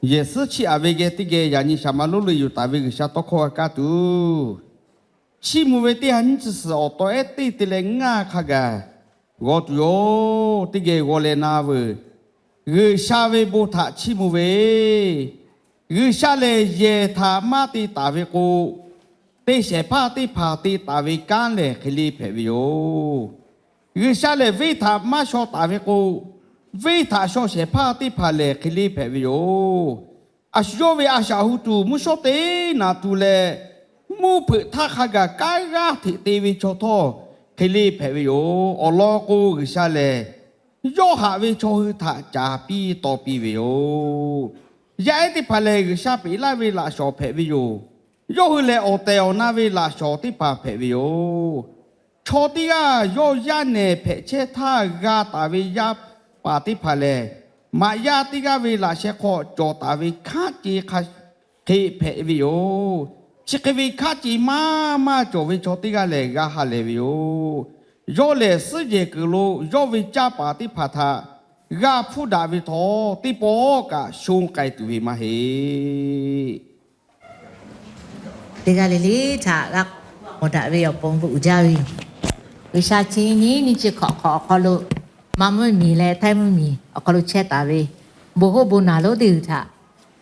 Yehˬ suhˉ chiˇ aꞈ ve geh teˇ geh yaꞈ nyi shaˍ ma lonˉ leuˆ yuˬ taˍ ve G'uiˬsha tawˇ hkawˇ g'a kaˇ tuˬ, chiˇ mvuh ve teˇ ha nyiˇ chi suhˍ awˬ taw ehˉ teˇ te leh ngaˇ hk'a gaˬ g'aw tuˬ yoˬ. Teˇ geh g'aw leh na veuˬ. G'uiˬsha ve bon htaꞈ chiˇ mvuh ve, G'uiˬsha lehˬ yehˬ htaꞈ maˇ te taˍ ve k'o, te shehˍ hpaˇ teˇ hpaˍ te taˍ ve kanˉ lehˬ hk'e le hpehꞈ ve yoˬ. G'uiˬsha lehˬ venˇ htaꞈ maˇ shaw taˍ ve k'o, venˇ htaꞈ shaw shehˍ hpaˇ teˇ hpaˍ lehˬ hk'e le hpehꞈ ve yoˬ. A shu yawˇ ve a shaꞈ hu tuˬ mvuhˇ shawˉ teˇ naꞈ tu leh, mvuhˇ hpeuꞈ htaˇ hk'a gaˬ kanˉ g'aˇ hteꞈ te ve chaw htawˇ hk'e le hpehꞈ ve yoˬ. Awˬ lawn k'o, G'uiˬsha lehˬ yawˇ haꞈ ve chaw hui htaꞈ caˍ piˇ taw piˇ ve yoˬ. Yaˇ ehˉ teˇ hpaˍ lehˬ, G'uiˬsha peꞈ laˇ ve laꞈ shawnˍ hpehꞈ ve yoˬ. Yawˇ hui lehˬ awˬ tehˬ awˬ na ve laꞈ shawnˍ teˇ hpaˍ hpehꞈ ve yoˬ. Chaw teˇ g'aˇ yawˇ yaˇ nehˬ hpehꞈ chehˇ htaˇ g'a taˍ ve yaˇ paˍ teˇ hpaˍ lehˬ, maꞈ yaˇ teˇ g'aˇ ve laꞈ sheh hk'aw cawˬ taˍ ve hkanˉ ce hk'a hk'e hpehꞈ ve yoˬ. Chi hk'e ve hkanˉ ce maˇ maˇ cawˬ ve chaw teˇ g'aˇ lehˬ g'a ha lehˬ ve yoˬ. Yawˇ lehˬ suhˉ jehˬ kuiˬ lo yawˇ ve canˇ paˍ teˇ hpaˍ htaꞈ g'a hpuˇ daꞈ ve htawˇ, teˇ pawˆ kaꞈ shonˇ k'ai tuˬ ve maˇ heˆ. Teˇ g'aˇ le le htaꞈ g'a k'awꞈ mawˬ daꞈ ve awˬ pon bon uiˍ jaˇ ve yoˬ. G'uiˬsha chi nyiˇ nyiˇ chi hk'awꞈ hk'awꞈ awˬ hk'aw lo, Manˇ mvuhˇmiˬ leh Htaiˇ mvuhˇmiˬ awˬ hk'aw lo chehˇ taˍ ve bon hoˉ bon naˬ lonˉ teˇ g'uiˬ htaꞈ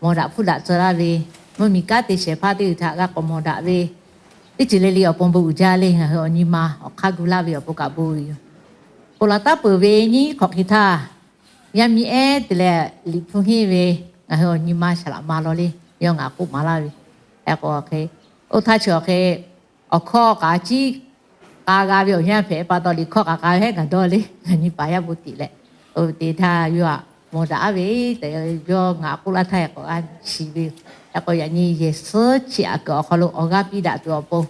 mawˬ daꞈ hpuˇ daꞈ tcuh laˇ ve, mvuhˇmiˬ kanˉ te shehˍ hpaˇ teˇ g'uiˬ htaꞈ g'a k'awꞈ mawˬ daꞈ ve, teˇ ceuˬ le le awˬ pon bon uiˍ jaˇ le. Ngaˬ hui awˬ nyi ma awˬ hk'aˇ gu laˇ ve awˬ pon kaꞈ bon ve yoˬ. Ponˬ laˬ taˉ peuˬ ve nyiˇ hk'awꞈ hk'e htaˇ, yaˇ miˇ ehˉ te leh Liꞈ hpu henˇ ve ngaˬ hui awˬ nyi ma shaˍ laꞈ ma law le, yawˇ ngaˬ k'oˆ maˍ laˇ ve. Hk'e k'o, oˇ htaˇ chi awˬ hk'e awˬ hkawˇ k'aꞈ ciˉ k'a g'a ve awˬ yanˇ hpehꞈ pa taw, liꞈ hkawˇ k'aꞈ k'a hehˉ ngaˬ dawˇ le, ngaˬ nyi paˍ yaˇ bon tiꞈ leh, oˇ ve te htaˇ yawˇ htaꞈ mawˬ daꞈ ve tehꞈ yawˇ ngaˬ k'oˆ laˇ htaˇ k'awꞈ g'a shiˍ ve. Hk'e k'o, yaꞈ nyi yehˬ suhˉ chiˇ aꞈ kuiˬ awˬ hk'aw lo awˬ g'aˇ piˇ daꞈ tuˬ awˬ pon,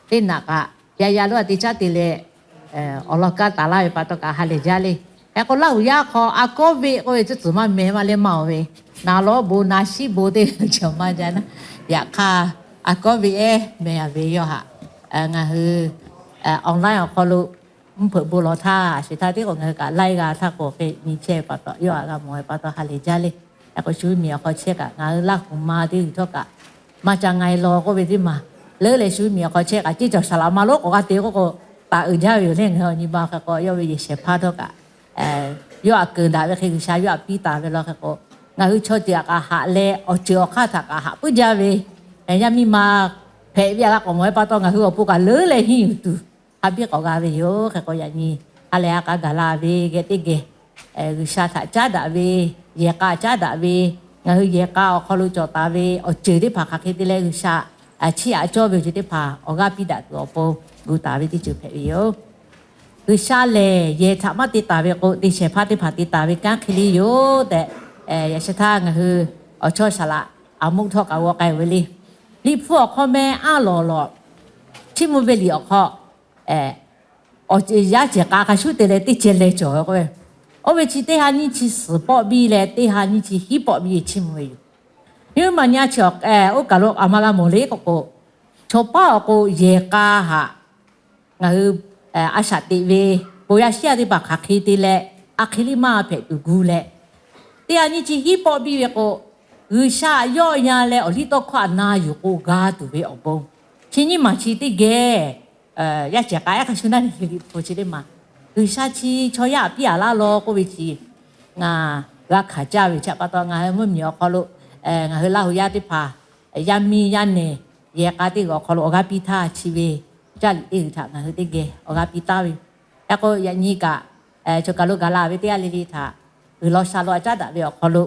teˇ naꞈ kaꞈ yaꞈ yaꞈ lo a te caˉ te leh awˬ lawn kaˇ taˍ laˇ ve pa taw kaꞈ ha lehˬ jaˇ le. Hk'e k'o, Laˇ huˍ yaˇ hk'aw a kawˉ ve k'oˆ ve tcuhˉ tcuhˬ maˇ meh maˇ leh maˇ oˬ ve, naˍ lawˉ bon naˍ shiˉ bon teˇ ceuˬ maˇ jaˇ naˉ, yaꞈ hk'aˇ a kawˉ ve ehˉ meh a ve yawˇ htaꞈ ngaˬ hui online awˬ hk'aw lo mvuhˇ hpeuꞈ bon lawˬ htaˇ, a shu htaˇ tiˉ k'o ngaˬ hui kaꞈ laiˉ g'a htaˇ k'o hk'e nyi chehˇ ve pa taw, yawˇ htaꞈ g'a mawˬ ve pa taw ha lehˬ jaˇ le. Hk'e k'o, shu mvuhˇmiˬ awˬ hk'aw chehˇ kaꞈ ngaˬ hui Laˇ huˍ ma teˇ g'uiˬ htawˇ kaꞈ maˇ ca nga e law k'oˆ ve teˇ maˬ leuˉ leh, shu mvuhˇmiˬ awˬ hk'aw chehˇ kaꞈ ceˇ cawˬ shaˍ laꞈ ma lonˉ k'awꞈ g'a te k'oˆ k'o, taˍ uiˍ jaˇ ve yoˬ le. Ngaˬ hui awˬ nyi ma hk'e k'o, yawˇ ve yehˬ shehˍ hpaˇ htawˇ kaꞈ yawˇ htaꞈ keunˍ daꞈ ve hk'e G'uiˬsha yawˇ htaꞈ piˇ taˍ ve law hk'e k'o, ngaˬ hui chaw ceuˬ htaꞈ kaꞈ haꞈ leh awˬ ceuˬ awˬ hk'aˇ htaꞈ kaꞈ haꞈ puiˉ jaˇ ve, yaˇ miˇ ma hpehꞈ ve htaꞈ g'a k'awꞈ mawˬ ve pa taw, ngaˬ hui awˬ pon kaꞈ leuˉ leh henˇ yuˬ tuˬ hk'a biˇ k'awꞈ g'a ve yoˬ. Hk'e k'o, yaꞈ nyi ha lehˬ a k'a gaˬ la ve geh teˇ geh G'uiˬsha htaꞈ caˉ daꞈ ve, yehˬ k'a caˉ daꞈ ve, ngaˬ hui yehˬ k'a awˬ hk'aw lo cawˬ taˍ ve awˬ ceuˬ teˇ hpaˍ hk'aˬ hk'e te leh G'uiˬsha chiˇ aꞈ cawˇ ve awˬ ceuˬ teˇ hpaˍ awˬ g'aˇ piˇ daꞈ tuˬ awˬ pon gu taˍ ve teˇ ceuˬ hpehꞈ ve yoˬ. G'uiˬsha lehˬ yehˬ htaꞈ maˇ te taˍ ve k'o, te shehˍ hpaˇ teˇ hpaˍ te taˍ ve kanˉ hk'e le yoˬ tehꞈ, yaꞈ shu htaˇ ngaˬ hui awˬ chawˇ shaˍ laꞈ aˬ moˆ htawˇ kaꞈ g'aw k'ai ve le. Liꞈ hpu awˬ hk'aw meh aˉ lawˬ lawˬ chiˇ mvuh ve liꞈ awˬ hk'aw, awˬ yaˇ cehˬ k'a hk'a shuˉ te leh teˇ ceh leh cawˬ ve k'oˆ ve, oˇ ve chi teˇ ha nyiˇ chi suhˍ pawˆ biˇ leh teˇ ha nyiˇ chi hiˉ pawˆ biˇ chiˇ mvuh ve yoˬ. Nyi ma nyi a chi oˇ kaˬ lo aˬ ma g'a mawˬ le k'oˆ k'o, chaw paˉ awˬ k'o yehˬ k'a htaꞈ ngaˬ hui a shaꞈ teꞈ ve, bon yaˇ shiˉ yaˇ teˇ hpaˍ hk'aˬ hk'e te leh a hk'e liˇ maˇ hpehꞈ tuˬ gu leh, teˇ ha nyiˇ chi hiˉ pawˆ biˇ ve k'o, G'uiˬsha htaꞈ yawˆ yan leh awˬ liˇ tawˇ hkawˇ htaꞈ na yuˬ k'o g'a tuˬ ve awˬ bon, chi nyiˇ maˬ chi teˇ geh yaˇ cehˬ k'a ehˉ hk'a shuˍ naˆ nyi Liꞈ hpu chi teˇ maˬ, G'uiˬsha chi chaw yaˇ htaꞈ piˇ aꞈ laˇ law k'oˆ ve chi ngaˬ g'a hkanˍ caˇ ve chi pa taw, ngaˬ hui mvuhˇmiˬ awˬ hk'aw lo ngaˬ hui Laˇ huˍ yaˇ teˇ hpaˍ yaˇ miˇ yaˇ nehˬ yehˬ k'a teˇ g'aˇ awˬ hk'aw lo awˬ g'aˇ piˇ htaˇ chi ve caˇ liꞈ teˇ g'uiˬ htaꞈ ngaˬ hui teˇ geh awˬ g'aˇ piˇ taˍ ve. Hk'e k'o, yaꞈ nyi kaꞈ choˬ kaˬ lo gaˬ la ve teˇ g'aˇ le le htaꞈ uiˍ law sha law a caˉ daꞈ ve awˬ hk'aw lo,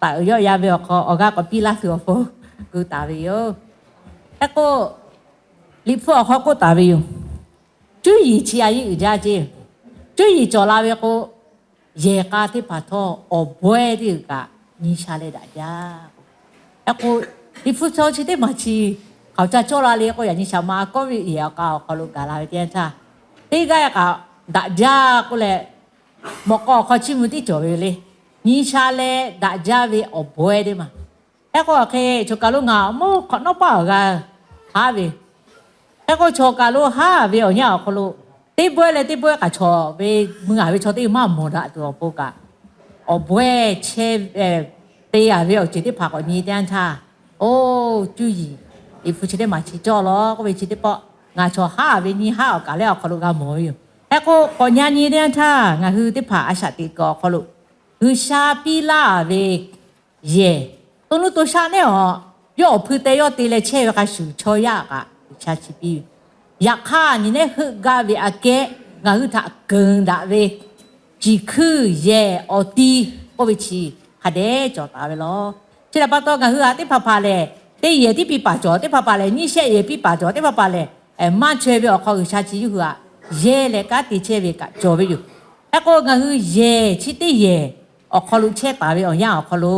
taˍ uiˍ yawˆ yan ve awˬ hk'aw awˬ g'aˇ k'awꞈ piˇ laˇ tuˬ awˬ pon gu taˍ ve yoˬ. Hk'e k'o, Liꞈ hpu awˬ hk'aw k'oˆ taˍ ve yoˬ. Cuˇ yiˍ chi a yeˇ uiˍ jaˇ ceˇ. Cuˇ yiˍ cawˬ la ve k'o, yehˬ k'a teˇ hpaˍ htawˇ awˬ bawehˇ teˇ g'uiˬ kaꞈ nyi sha leh daꞈ jaˇ. Hk'e k'o, Liꞈ hpu chaw chi teˇ maˬ chi hk'aˬ ca cawˇ la le k'o, yaꞈ nyi shaˍ ma a kawˉ ve yehˬ awˬ k'a awˬ hk'aw lo gaˬ la ve teˇ yanˇ htaˇ, teˇ g'aˇ kaꞈ daꞈ jaˇ k'oˆ leh, mawꞈ k'aw awˬ hk'aw chiˇ mvuh tiˉ cawˬ ve le. Nyi sha leh daꞈ jaˇ ve awˬ bawehˇ teˇ maˬ. Hk'e k'o, hk'e choˬ kaˬ lo ngaˬ mawˇ hk'awꞈ nawˉ paˆ awˬ g'a haˉ ve, hk'e k'o, choˬ kaˬ lo haˉ ve awˬ yanˇ awˬ hk'aw lo, teˇ bawehˇ leh teˇ bawehˇ kaꞈ cawˬ ve, mui aˬ ve chaw teˇ maˇ mawˬ daꞈ tuˬ awˬ pon kaꞈ, awˬ bawehˇ chehˇ te-a ve awˬ ceuˬ teˇ hpaˍ k'awꞈ nyi teˇ yanˇ htaˇ, oˇ cuˇ yiˍ Liꞈ hpu chi teˇ maˬ chi cawˇ law k'oˆ ve chi teˇ pawˆ, ngaˬ chaw haˉ ve nyiˇ haˉ awˬ kaˍ lehˬ awˬ hk'aw lo g'a mawˬ ve yoˬ. Hk'e k'o, k'awꞈ nyi nyi teˇ yanˇ htaˇ ngaˬ hui teˇ hpaˍ a shaꞈ teꞈ kuiˬ awˬ hk'aw lo G'uiˬsha piˇ laˇ ve yehˬ, to nuˇ to shaˆ neˉ awˬ, yawˇ awˬ hpui teh yawˇ te leh chehˇ ve hk'a shuˍ chaw yaˇ kaꞈ G'uiˬsha chi piˇ ve. Yaꞈ hk'aˇ, nyi neˉ heuˆ gaˇ ve aꞈ kehˉ ngaˬ hui htaꞈ keunˍ daꞈ ve ciˬ hkuiˇ yehˬ awˬ ti k'oˆ ve chi hk'a dehꞈ cawˬ taˍ ve law. Chi htaꞈ pa taw, ngaˬ hui htaꞈ teˇ hpaˍ hpaˍ lehˬ, teˇ yehˬ tiˉ piˇ paˍ cawˬ, teˇ hpaˍ hpaˍ lehˬ, nyiˇ shehˆ yehˬ piˇ paˍ cawˬ, teˇ hpaˍ hpaˍ lehˬ, maˇ chaweh ve awˬ hk'aw G'uiˬsha chi yawˇ hui htaꞈ yehˇ leh kanˉ te chehˇ ve kaꞈ cawˬ ve yoˬ. Hk'e k'o, ngaˬ hui yehˬ chi teˇ yehˬ awˬ hk'aw lo chehˇ taˍ ve awˬ yanˇ awˬ hk'aw lo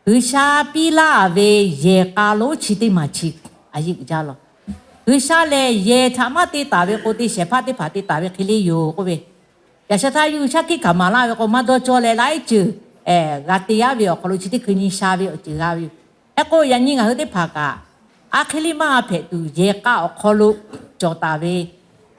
G'uiˬsha piˇ laˇ ve yehˬ k'a lonˉ chi teˇ maˬ chi a yeˆ uiˍ jaˇ law. G'uiˬsha lehˬ, yehˬ htaꞈ maˇ te taˍ ve k'o, te shehˍ hpaˇ teˇ hpaˍ te taˍ ve hk'e le yoˬ k'oˆ ve, yaꞈ sheh htaˇ yawˇ hui shaˉ hkiˆ hkanˍ maˍ laˇ ve k'o, maˇ dawˇ cawˇ leh laiˉ ceuˬ g'a te yaˇ ve awˬ hk'aw lo chi teˇ hkui nyi sha ve awˬ ceuˬ g'a ve yoˬ. Hk'e k'o, yaꞈ nyi ngaˬ hui teˇ hpaˍ kaꞈ, aˉ hk'e liˇ maˇ g'a hpehꞈ tuˬ, yehˬ k'a awˬ hk'aw lo cawˬ taˍ ve,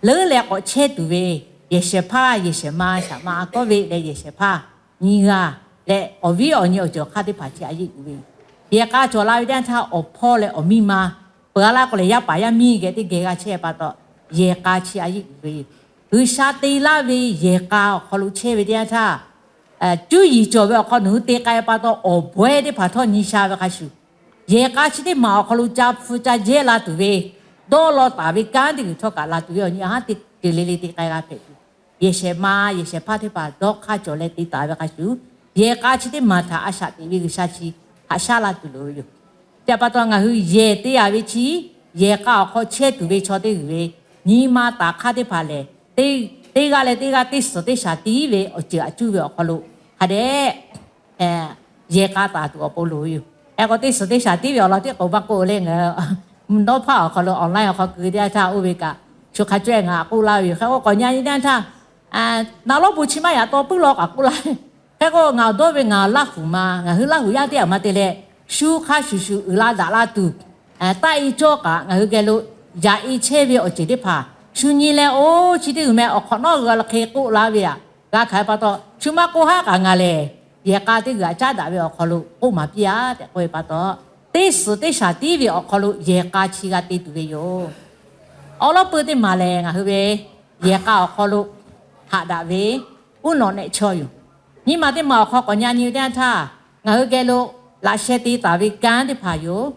leuˉ leh k'awꞈ chehˇ tuˬ ve yehˬ shehˍ hpaˇ, yehˬ shehˍ ma, shaˍ ma a kawˉ ve leh yehˬ shehˍ hpaˇ nyiˇ g'aˇ leh awˬ viˉ awˬ nyi awˬ ceuˬ awˬ hk'aˇ teˇ hpaˍ chi a yeˆ uiˍ ve yoˬ. Yehˬ k'a cawˬ la ve teˇ yanˇ htaˇ, awˬ hpawˇ leh awˬ miˇ ma peuˬ a laˇ k'o lehˬ, yaˇ paˍ yaˇ miˇ geh teˇ geh g'a chehˇ pa taw, yehˬ k'a chi a yeˆ uiˍ ve yoˬ. G'uiˬsha te laˇ ve yehˬ k'a awˬ hk'aw lo chehˇ ve teˇ yanˇ htaˇ, cuˇ yiˍ cawˬ ve awˬ hk'aw nawˬ hui te k'ai pa taw, awˬ bawehˇ teˇ hpaˍ htawˇ nyi sha ve hk'a shuˍ, yehˬ k'a chi teˇ maˬ awˬ hk'aw lo ca hpu ca jehˇ la tuˬ ve, dawˇ law taˍ ve kanˉ teˇ g'uiˬ htawˇ kaꞈ la tuˬ ve awˬ nyi a haˉ teˇ ceuˬ le le te k'ai g'a hpehꞈ tuˬ, yehˬ shehˍ ma, yehˬ shehˍ hpaˇ teˇ hpaˍ dawˇ hk'aˇ cawˬ leh te taˍ ve hk'a shuˍ, yehˬ k'a chi teˇ maˬ htaꞈ a shaꞈ teꞈ ve G'uiˬsha chi haꞈ shaˉ la tuˬ loˍ ve yoˬ. Chi pa taw, ngaˬ hui yehˬ te-a ve chi, yehˬ k'a awˬ hk'aw chehˇ tuˬ ve chaw teˇ g'uiˬ ve nyi ma taˍ hk'aˇ teˇ hpaˍ lehˬ, teˇ g'aˇ leh teˇ g'aˇ teˇ suhˍ teˇ shaˍ tiˉ ve awˬ ceuˬ aꞈ cuˇ ve awˬ hk'aw lo hk'a dehꞈ yehˬ k'a taˍ tuˬ awˬ pon loˍ ve yoˬ. Hk'e k'o, teˇ suhˍ teˇ shaˍ tiˉ ve awˬ lawn tiˉ k'oˍ maˇ k'oˆ le, ngaˬ nawˉ hpaˇ awˬ hk'aw lo online awˬ hk'aw keu teˇ yanˇ htaˇ oˇ ve kaꞈ, shu hk'a caweh ngaˬ k'oˆ laˇ ve yoˬ. Hk'e k'o, k'awꞈ nyi nyi teˇ yanˇ htaˇ, naˍ lawˉ bon chi maˇ yaꞈ taw puiˉ law kaꞈ k'oˆ laˇ ve. Hk'e k'o, ngaˬ awˬ dawˇ ve ngaˬ Laˇ huˍ ma, ngaˬ hui Laˇ huˍ yaˇ teˇ g'aˇ maˇ te leh, shu hk'a shuˍ shuˍ uiˍ la daꞈ la tuˬ, taˆ e cawˇ kaꞈ ngaˬ hui geh lo yaꞈ e chehˇ ve awˬ ceuˬ teˇ hpaˍ shu nyi leh, oˇ chi teˇ g'uiˬ meh awˬ hk'awꞈ nawˉ g'a hk'e k'oˆ laˇ ve aꞈ g'a hkanˍ ve pa taw, shu maˇ k'oˆ haˉ kaꞈ ngaˬ lehˬ, yehˬ k'a teˇ g'uiˬ aꞈ caˉ daꞈ ve awˬ hk'aw lo k'oˆ maˍ piˇ-a tehꞈ k'oˆ ve pa taw, teˇ suhˍ teˇ shaˍ tiˉ ve awˬ hk'aw lo yehˬ k'a chi g'a te tuˬ ve yoˬ. Awˬ lawn peuˬ teˇ maˬ lehˬ, ngaˬ hui ve yehˬ k'a awˬ hk'aw lo haꞈ daꞈ ve uˉ nawꞈ nehˆ chaw yoˬ. Nyiˇ maˬ teˇ maˬ awˬ hk'aw k'awꞈ nyi nyi ve teˇ yanˇ htaˇ, ngaˬ hui geh lo laꞈ sheh te taˍ ve kanˉ teˇ hpaˍ yoˬ.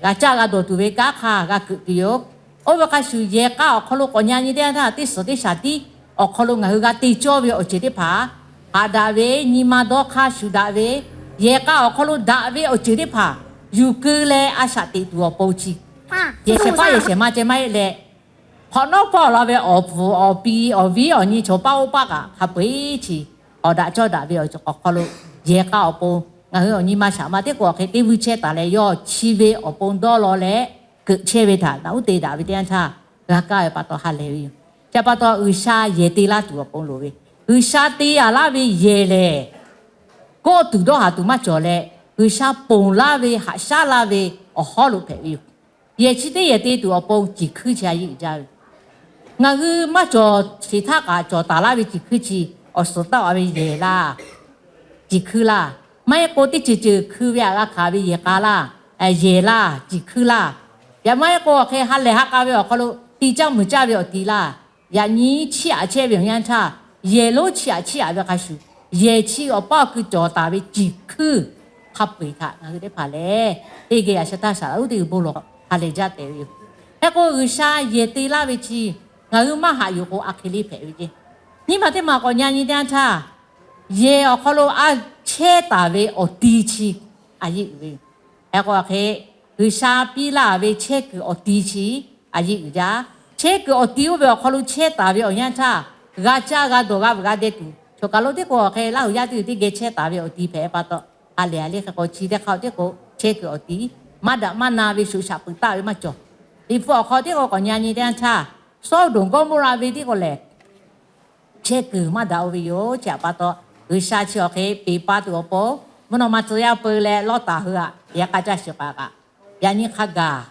G'a caˇ g'a dawˬ tuˬ ve kanˉ hk'a g'a keuꞈ tuˬ yoˬ. Oˇ ve hk'a shuˍ, yehˬ k'a awˬ hk'aw lo k'awꞈ nyi nyi teˇ yanˇ htaˇ, teˇ suhˍ teˇ shaˍ tiˉ awˬ hk'aw lo ngaˬ hui g'a te cawˇ ve awˬ ceuˬ teˇ hpaˍ haꞈ daꞈ ve, nyi ma dawˇ hk'aˇ shuˍ daꞈ ve, yehˬ k'a awˬ hk'aw lo daꞈ ve awˬ ceuˬ teˇ hpaˍ yuˬ keu leh a shaꞈ teꞈ tuˬ awˬ pon chi, yehˬ shehˍ hpaˇ yehˬ shehˍ ma ceh maˇ heˆ leh, hk'awꞈ nawˉ pawˆ la ve awˬ pfuhˍ awˬ pi awˬ viˉ awˬ nyi chaw paˇ oˇ paˇ kaꞈ hk'a peu-eˬ chi awˬ daꞈ cawˇ daꞈ ve awˬ ceuˬ awˬ hk'aw lo, yehˬ k'a awˬ pon ngaˬ hui awˬ nyi ma shaꞈ ma teˇ k'o hk'e te vuiˇ chehˇ taˍ leh, yawˇ chi ve awˬ pon dawˇ law leh keuꞈ chehˇ ve htaꞈ naꞈ uˉ te daꞈ ve teˇ yanˇ htaˇ, g'a kaˇ ve pa taw ha lehˬ ve yoˬ. Chi pa taw, G'uiˬsha yehˬ te laˇ tuˬ awˬ pon loˍ ve, G'uiˬsha te-a laˇ ve yehˬ lehˬ, kawˆ tuˬ dawˇ haˍ tuˬ maˇ cawˬ leh, G'uiˬsha ponˬ laˇ ve haꞈ shaˉ laˇ ve awˬ hawˉ lo hpehꞈ ve yoˬ. Yehˬ chi teˇ yehˬ te tuˬ awˬ pon ciˬ hkuiˇ chi a yeˆ uiˍ jaˇ ve, ngaˬ hui maˇ cawˬ sheˍ htaˇ kaꞈ cawˬ taˍ laˇ ve ciˬ hkuiˇ chi, awˬ suhˍ taˆ-a ve yehˬ laˇ, ciˬ hkuiˇ laˇ, maˇ heˆ k'o teˇ ceuˬ ceuˬ hkui ve htaꞈ g'a hkanˍ ve yehˬ k'a laˇ, yehˬ laˇ, ciˬ hkuiˇ laˇ, yaꞈ maˇ heˆ k'o awˬ hk'e ha lehˬ ha k'a ve awˬ hk'aw lo ti caˇ muiˬ caˇ ve awˬ ti laˇ, yaꞈ nyi chiˇ aꞈ chehˇ ve awˬ yanˇ htaˇ, yehˬ lonˉ chiˇ aꞈ chiˇ aꞈ ve hk'a shuˍ, yehˬ chi awˬ paˇ awˬ kui cawˬ taˍ ve ciˬ hkuiˇ hk'a peu-eˬ htaꞈ ngaˬ hui teˇ hpaˍ lehˬ, teˇ geh yaꞈ sheh htaˇ shaˍ laꞈ uˉ teˇ g'uiˬ bon lawˬ ha lehˬ jaˇ tehꞈ ve yoˬ. Hk'e k'o, G'uiˬsha yehˬ te laˇ ve chi ngaˬ hui maˇ haꞈ yuˬ k'o, a hk'e le hpehꞈ ve ceˇ. Nyiˇ maˬ teˇ maˬ k'awꞈ nyi nyi teˇ yanˇ htaˇ, yehˬ awˬ hk'aw lo a chehˇ taˍ ve awˬ ti chi a yeˆ uiˍ ve yoˬ. Hk'e k'o, a hk'e G'uiˬsha piˇ laˇ ve chehˇ kuiˬ awˬ ti chi a yeˆ uiˍ jaˇ. Chehˇ kuiˬ awˬ ti oˇ ve awˬ hk'aw lo chehˇ taˍ ve awˬ yanˇ htaˇ, g'a caˇ g'a dawˬ g'a veuꞈ g'a deh tuˬ, choˬ kaˬ lo teˇ k'o a hk'e Laˇ huˍ yaˇ teˇ g'uiˬ teˇ geh chehˇ taˍ ve awˬ ti hpehꞈ pa taw, ha lehˬ a le hk'e k'o chi teˇ hk'a teˇ k'o chehˇ kuiˬ awˬ ti maˇ daꞈ maˇ na ve shoꞈ shaꞈ peuˬ taˆ ve maˇ cawˬ. Liꞈ hpu awˬ hk'aw teˇ k'o k'awꞈ nyi nyi teˇ yanˇ htaˇ, Sawˉdonˍ Gawˇmawˇraꞈ ve teˇ k'o lehˬ, chehˇ kuiˬ maˇ daꞈ-o ve yoˬ. Chi htaꞈ pa taw, G'uiˬsha chi awˬ hk'e peˬ pa tuˬ awˬ pon, mvuhˇ naw ma tcuh yaˇ peu leh Lawˇtaˍ hui htaꞈ yehˬ k'a caˇ shiˍ k'aꞈ kaꞈ, yaꞈ nyi hk'a gaˬ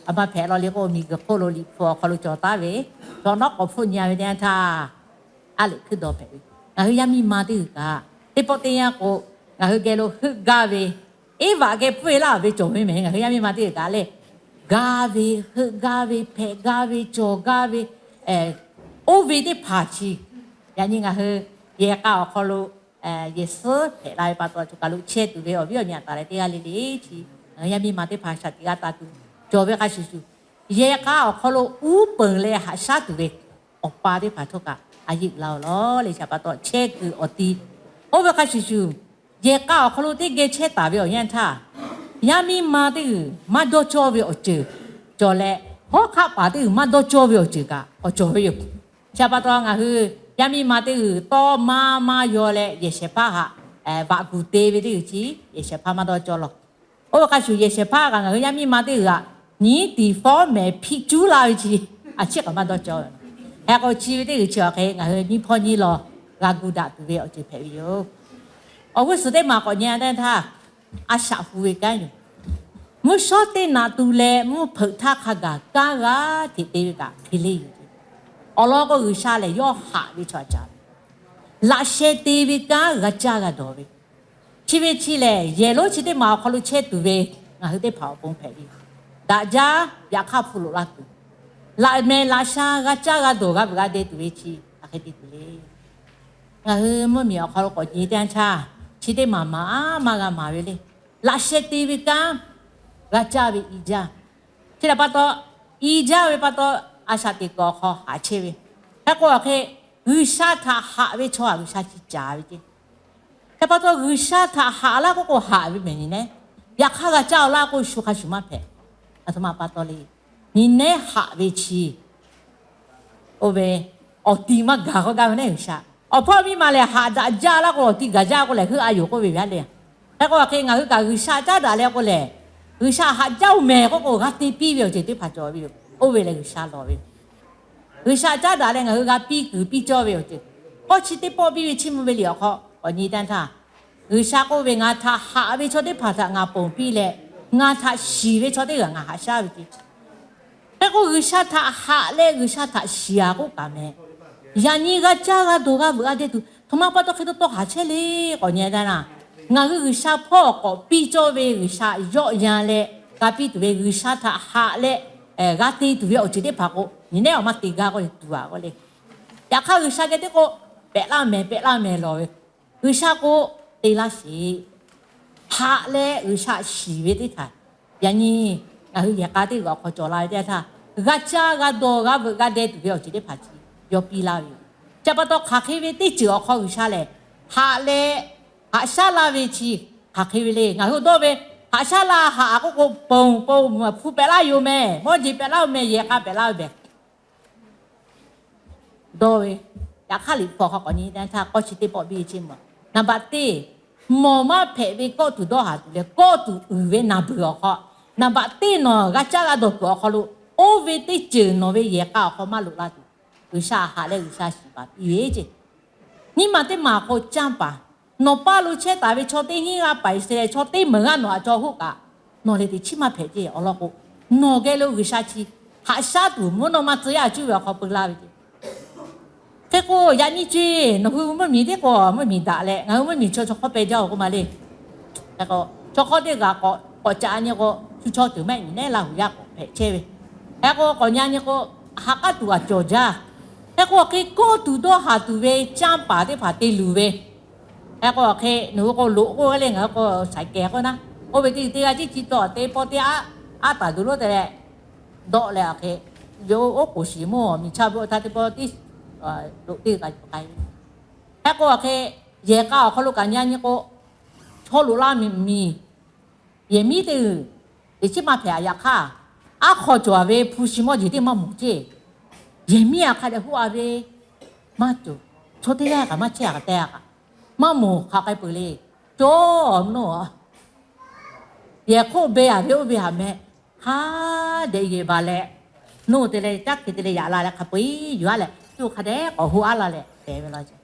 a ma hpehꞈ law le k'o, miˬguiˬ hk'oˆ lo Liꞈ hpu awˬ hk'aw lo cawˬ taˉ ve, chaw nawˉ k'awꞈ hpfuhˆ nyi-a ve teˇ yanˇ htaˇ, aˉ lehꞈ hkuiˇ dawˬ hpehꞈ ve. Ngaˬ hui yaˇ miˇ ma teˇ g'uiˬ kaꞈ, teˇ pawˆ teˇ yanˇ k'o, Ngaˬ hui geh lo heuˆ gaˇ ve, Eˇvaꞈ geh pfuhˇ e laˇ ve cawˬ ve mehˍ. Ngaˬ hui yaˇ miˇ ma teˇ g'aˇ kaꞈ lehˬ, gaˇ ve, heuˆ gaˇ ve, hpehꞈ gaˇ ve, cawˬ gaˇ ve, oˇ ve teˇ hpaˍ chi, yaꞈ nyi ngaˬ hui yehˬ k'a awˬ hk'aw lo yehˬ suhˉ hpehꞈ la ve pa taw, choˬ kaˬ lo chehˇ tuˬ ve awˬ viˉ awˬ nyi aꞈ taˍ leh teˇ g'aˇ le le chi, ngaˬ hui yaˇ miˇ ma teˇ hpaˍ shaˍ tiꞈ g'a taˍ tuˬ cawˬ ve hk'a shuˍ shuˍ, yehˬ k'a awˬ hk'aw lo uˉ peunˍ leh haꞈ shaˉ tuˬ ve awˬ pa teˇ hpaˍ htawˇ kaꞈ a yeˆ la-oˬ lawˬ le. Chi pa taw chehˇ kuiˬ awˬ ti, oˇ ve hk'a shuˍ shuˍ, yehˬ k'a awˬ hk'aw lo teˇ geh chehˇ taˍ ve awˬ yanˇ htaˇ, yaˇ miˇ ma teˇ g'uiˬ maˇ dawˇ cawˇ ve awˬ ceuˬ cawˬ leh, hawˉ hk'aˆ paˍ teˇ g'uiˬ maˇ dawˇ cawˇ ve awˬ ceuˬ kaꞈ k'awꞈ cawˬ ve yoˬ. Chi pa taw ngaˬ hui yaˇ miˇ ma teˇ g'uiˬ tawˇ maˇ maˇ yaw leh yehˬ shehˍ hpaˇ htaꞈ vaꞈ guˬ te ve teˇ g'uiˬ chi yehˬ shehˍ hpaˇ maˇ dawˇ cawˇ law. Oˇ ve hk'a shuˍ yehˬ shehˍ hpaˇ kaꞈ ngaˬ hui yaˇ miˇ ma teˇ g'uiˬ htaꞈ nyiˉ tiˍ fawˉ mehˍ hpiˆ cuˉ laˇ ve chi, a ciˉ kaꞈ maˇ dawˇ cawˇ ve. Hk'e k'o chi ve teˇ g'uiˬ chi awˬ hk'e ngaˬ hui nyiˇ hpawˇ nyiˇ law g'a gu daꞈ tuˬ ve awˬ ceuˬ hpehꞈ ve yoˬ. Awˬ g'uˇ suhˍ teˇ maˬ k'awꞈ nyi teˇ htaˇ, a shaꞈ hu ve kanˉ yoˬ. Mvuhˇ shawˉ teˇ naꞈ tu leh mvuhˇ hpeuꞈ htaˇ hk'a gaˬ kanˉ g'aˇ hteꞈ te ve kaꞈ hk'e le yoˬ. Awˬ lawn k'o, G'uiˬsha lehˬ yawˇ haꞈ ve chaw a caˍ ve, laꞈ sheh te ve kanˉ g'a caˇ g'a dawˬ ve, chi ve chi lehˬ yehˬ lonˉ chi teˇ maˬ awˬ hk'aw lo chehˇ tuˬ ve ngaˬ hui teˇ hpaˍ awˬ pon hpehꞈ ve yoˬ. Daꞈ jaˇ, yaꞈ hk'aˇ hpu loꞈ la tuˬ, laꞈ mehˍ laꞈ sha g'a caˇ g'a dawˬ g'a veuꞈ g'a deh tuˬ ve chi hk'aˬ hk'e te tuˬ le. Ngaˬ hui mvuhˇmiˬ awˬ hk'aw lo k'awꞈ nyi teˇ yanˇ htaˇ, chi teˇ maˬ maˍ aˉ maˇ g'a maˍ ve le. Laꞈ sheh te ve kanˉ g'a caˇ ve i jaˇ. Chi htaꞈ pa taw, i jaˇ ve pa taw, a shaꞈ teꞈ kuiˬ awˬ hk'aw haꞈ chehˇ ve. Hk'e k'o awˬ hk'e, G'uiˬsha htaꞈ haꞈ ve chaw htaꞈ G'uiˬsha chi caˍ ve ceˇ. Hk'e pa taw, G'uiˬsha htaꞈ haꞈ laˇ k'oˆ k'o haꞈ ve mehˍ nyi neh, yaꞈ hk'aˇ g'a caˇ laˇ k'o shu hk'a shuˍ maˇ hpehꞈ. Aˬ htoꞈ ma pa taw le. Nyi nehˉ haꞈ ve chi oˇ ve awˬ ti maˇ gaˬ k'oˆ gaˇ ve nehˉ G'uiˬsha. Awˬ hpawˇ miˇ ma lehˬ, haꞈ daꞈ jaˇ laˇ k'o, awˬ ti gaˬ jaˇ k'oˆ lehˬ, heuˆ a yoˬ k'oˆ ve ve a le. Hk'e k'o awˬ hk'e ngaˬ hui kaꞈ G'uiˬsha caˉ daꞈ leh k'o lehˬ, G'uiˬsha haꞈ jaˇ-oˬ mehˍ k'oˆ k'o g'a te piˇ ve awˬ ceuˬ teˇ hpaˍ cawˬ ve yoˬ. Oˇ ve lehˬ G'uiˬsha lawˬ ve G'uiˬsha caˉ daꞈ leh ngaˬ hui g'a piˇ kuiˬ piˇ cawˇ ve awˬ ceuˬ, k'awˇ chi teˇ pawˆ piˇ ve chiˇ mvuh ve liꞈ awˬ hk'aw k'awꞈ nyi teˇ yanˇ htaˇ, G'uiˬsha k'oˆ ve, Ngaˬ htaꞈ haꞈ ve chaw teˇ hpaˍ htaꞈ ngaˬ ponˬ piˇ leh, ngaˬ htaꞈ shiˍ ve chaw teˇ g'aˇ ngaˬ haꞈ shaˉ ve ceˇ. Hk'e k'o G'uiˬsha htaꞈ haꞈ leh G'uiˬsha htaꞈ shiˍ-a k'oˆ kaꞈ mehˍ, yaꞈ nyi g'a caˇ g'a dawˬ g'a veuꞈ g'a deh tuˬ htoꞈ ma pa taw hk'e taw taw haꞈ chehˇ le k'awꞈ nyi teˇ yanˇ, ngaˬ hui G'uiˬsha hpawˇ k'awꞈ piˇ cawˇ ve G'uiˬsha yawˆ yan leh g'a piˇ tuˬ ve G'uiˬsha htaꞈ haꞈ leh g'a te tuˬ ve awˬ ceuˬ teˇ hpaˍ k'o, nyi nehˉ awˬ maˇ te gaˇ k'oˆ leh tuˬ-a k'oˆ le. Yaꞈ hk'aˇ G'uiˬsha geh teˇ k'o, pehꞈ laˇ mehˍ pehꞈ laˇ mehˍ lawˬ ve, G'uiˬsha k'o te laˇ sheˍ. Haꞈ leh G'uiˬsha shiˍ ve teˇ htaꞈ, yaꞈ nyi ngaˬ hui yehˬ k'a teˇ g'uiˬ awˬ hk'aw cawˬ la ve teˇ yanˇ htaˇ, g'a caˇ g'a dawˬ g'a veuꞈ g'a deh tuˬ ve awˬ ceuˬ teˇ hpaˍ chi yawˇ piˇ laˇ ve yoˬ. Chi pa taw hk'aˬ hk'e ve teˇ ceuˬ awˬ hk'aw G'uiˬsha lehˬ, haꞈ leh haꞈ shaˉ laˇ ve chi hk'aˬ hk'e ve le. Ngaˬ hui dawˇ ve, haꞈ shaˉ laˇ haꞈ-a k'oˆ k'o, ponˬ ponˬ hpu pehꞈ laˇ yoˬ mehˍ, mawˇ jeˬ pehꞈ laˇ-oˬ mehˍ, yehˬ k'a pehꞈ laˇ ve mehˍ dawˇ ve. Yaꞈ hk'aˇ liꞈ hpu awˬ hk'aw k'awꞈ nyi teˇ yanˇ htaˇ, k'awˇ chi teˇ pawˆ piˇ ve chi mvuhˇ, naˍ baꞈ teˇ, mawˬ maˇ hpehꞈ ve kawˆ tuˬ dawˇ haˍ tuˬ leh kawˆ tuˬ uiˍ ve naˬ beuˬ awˬ hk'aw, naˍ baꞈ teˇ nawˬ g'a caˇ g'a dawˬ kuiˬ awˬ hk'aw lo, oˇ ve teˇ ceuˬ nawˬ ve yehˬ k'a awˬ hk'aw maˇ loꞈ la tuˬ, G'uiˬsha haꞈ leh G'uiˬsha shiˍ paˍ piˇ ve ceˇ. Nyiˇ maˬ teˇ maˬ k'o canˇ paˍ, nawˬ paˇ lo chehˇ taˍ ve chaw teˇ hinˉ g'aˇ paˍ Iˉsaˍreˍlaˆ chaw teˇ meunˍ g'aˇ nawˬ htaꞈ caw hoˆ kaꞈ, nawˬ lehˬ teꞈ chiˉ maˇ hpehꞈ ceˇ. Awˬ lawn k'o, nawˬ geh lo G'uiˬsha chi haꞈ shaˉ tuˬ mvuhˇ naw ma tcuh yaˇ cuˇ ve awˬ hk'aw peu laˇ ve ceˇ. Hk'e k'o yaꞈ nyi ceˇ, nawˬ hui mvuhˇmiˬ teˇ k'o mvuhˇmiˬ daꞈ leh ngaˬ hui mvuhˇmiˬ chaw chaw hk'awˇ peh jaˇ-oˬ k'oˆ ma le. Hk'e k'o, chaw hk'awˇ teˇ g'aˇ k'awꞈ k'awꞈ caꞈ nyi k'o, shu chaw ceuˬ mehˆ nyi nehˉ laˇ huˍ yaˇ k'awꞈ hpehꞈ chehˇ ve. Hk'e k'o k'awꞈ nyi nyi k'o, ha k'aˉ tuˬ g'a cawˬ jaˇ. Hk'e k'o awˬ hk'e kawˆ tuˬ dawˇ haˍ tuˬ ve canˇ paˍ teˇ hpaˍ te luˬ ve. Hk'e k'o awˬ hk'e nawˬ hui k'o loꞈ k'oˆ ve le, ngaˬ hui k'o shaiˍ kehˬ k'oˆ naˉ, oˇ ve teˇ teˇ g'aˇ tiˉ chi taw teˇ pawˆ teˇ aˉ, aˉ taˍ duˬ lonˉ te leh, dawˆ leh awˬ hk'e, oˇ k'oˍ shiˍ mawˇ miˬ chaˇ ve awˬ htaˇ teˇ pawˆ tiˉ loꞈ teˇ g'aˇ k'ai ve. Hk'e k'o awˬ hk'e, yehˬ k'a awˬ hk'aw lo kaꞈ nyi nyi k'o, chaw loꞈ la miˬ miˬ, yehˬ miˉ teˇ g'uiˬ teꞈ chiˉ maˇ hpehꞈ-a. Yaꞈ hk'aˇ, aˉ hk'aw cawˬ-a ve hpu shi mawˇ jeˬ teˇ maˇ mawˬ ceˇ. Yehˬ miˉ-a hk'a dehꞈ hoˆ-a ve maˇ cawˬ. Chaw teˇ g'aˇ kaꞈ maˇ chehˇ-a kaꞈ te-a kaꞈ, maˇ mawˬ hk'aˬ k'ai peuˬ le. Cawˇ mvuhˇ naw, yehˬ hk'oˆ beh-a ve oˇ ve haꞈ meh, hk'a dehꞈ yehˬ baˬ leh, nuˇ te leh caˉ hk'e te leh yaꞈ la leh hk'a peu-eˬ yuˬ-a leh, cuˇ hk'a dehꞈ k'awꞈ hoˆ-a la leh pehˍ ve law ceˇ.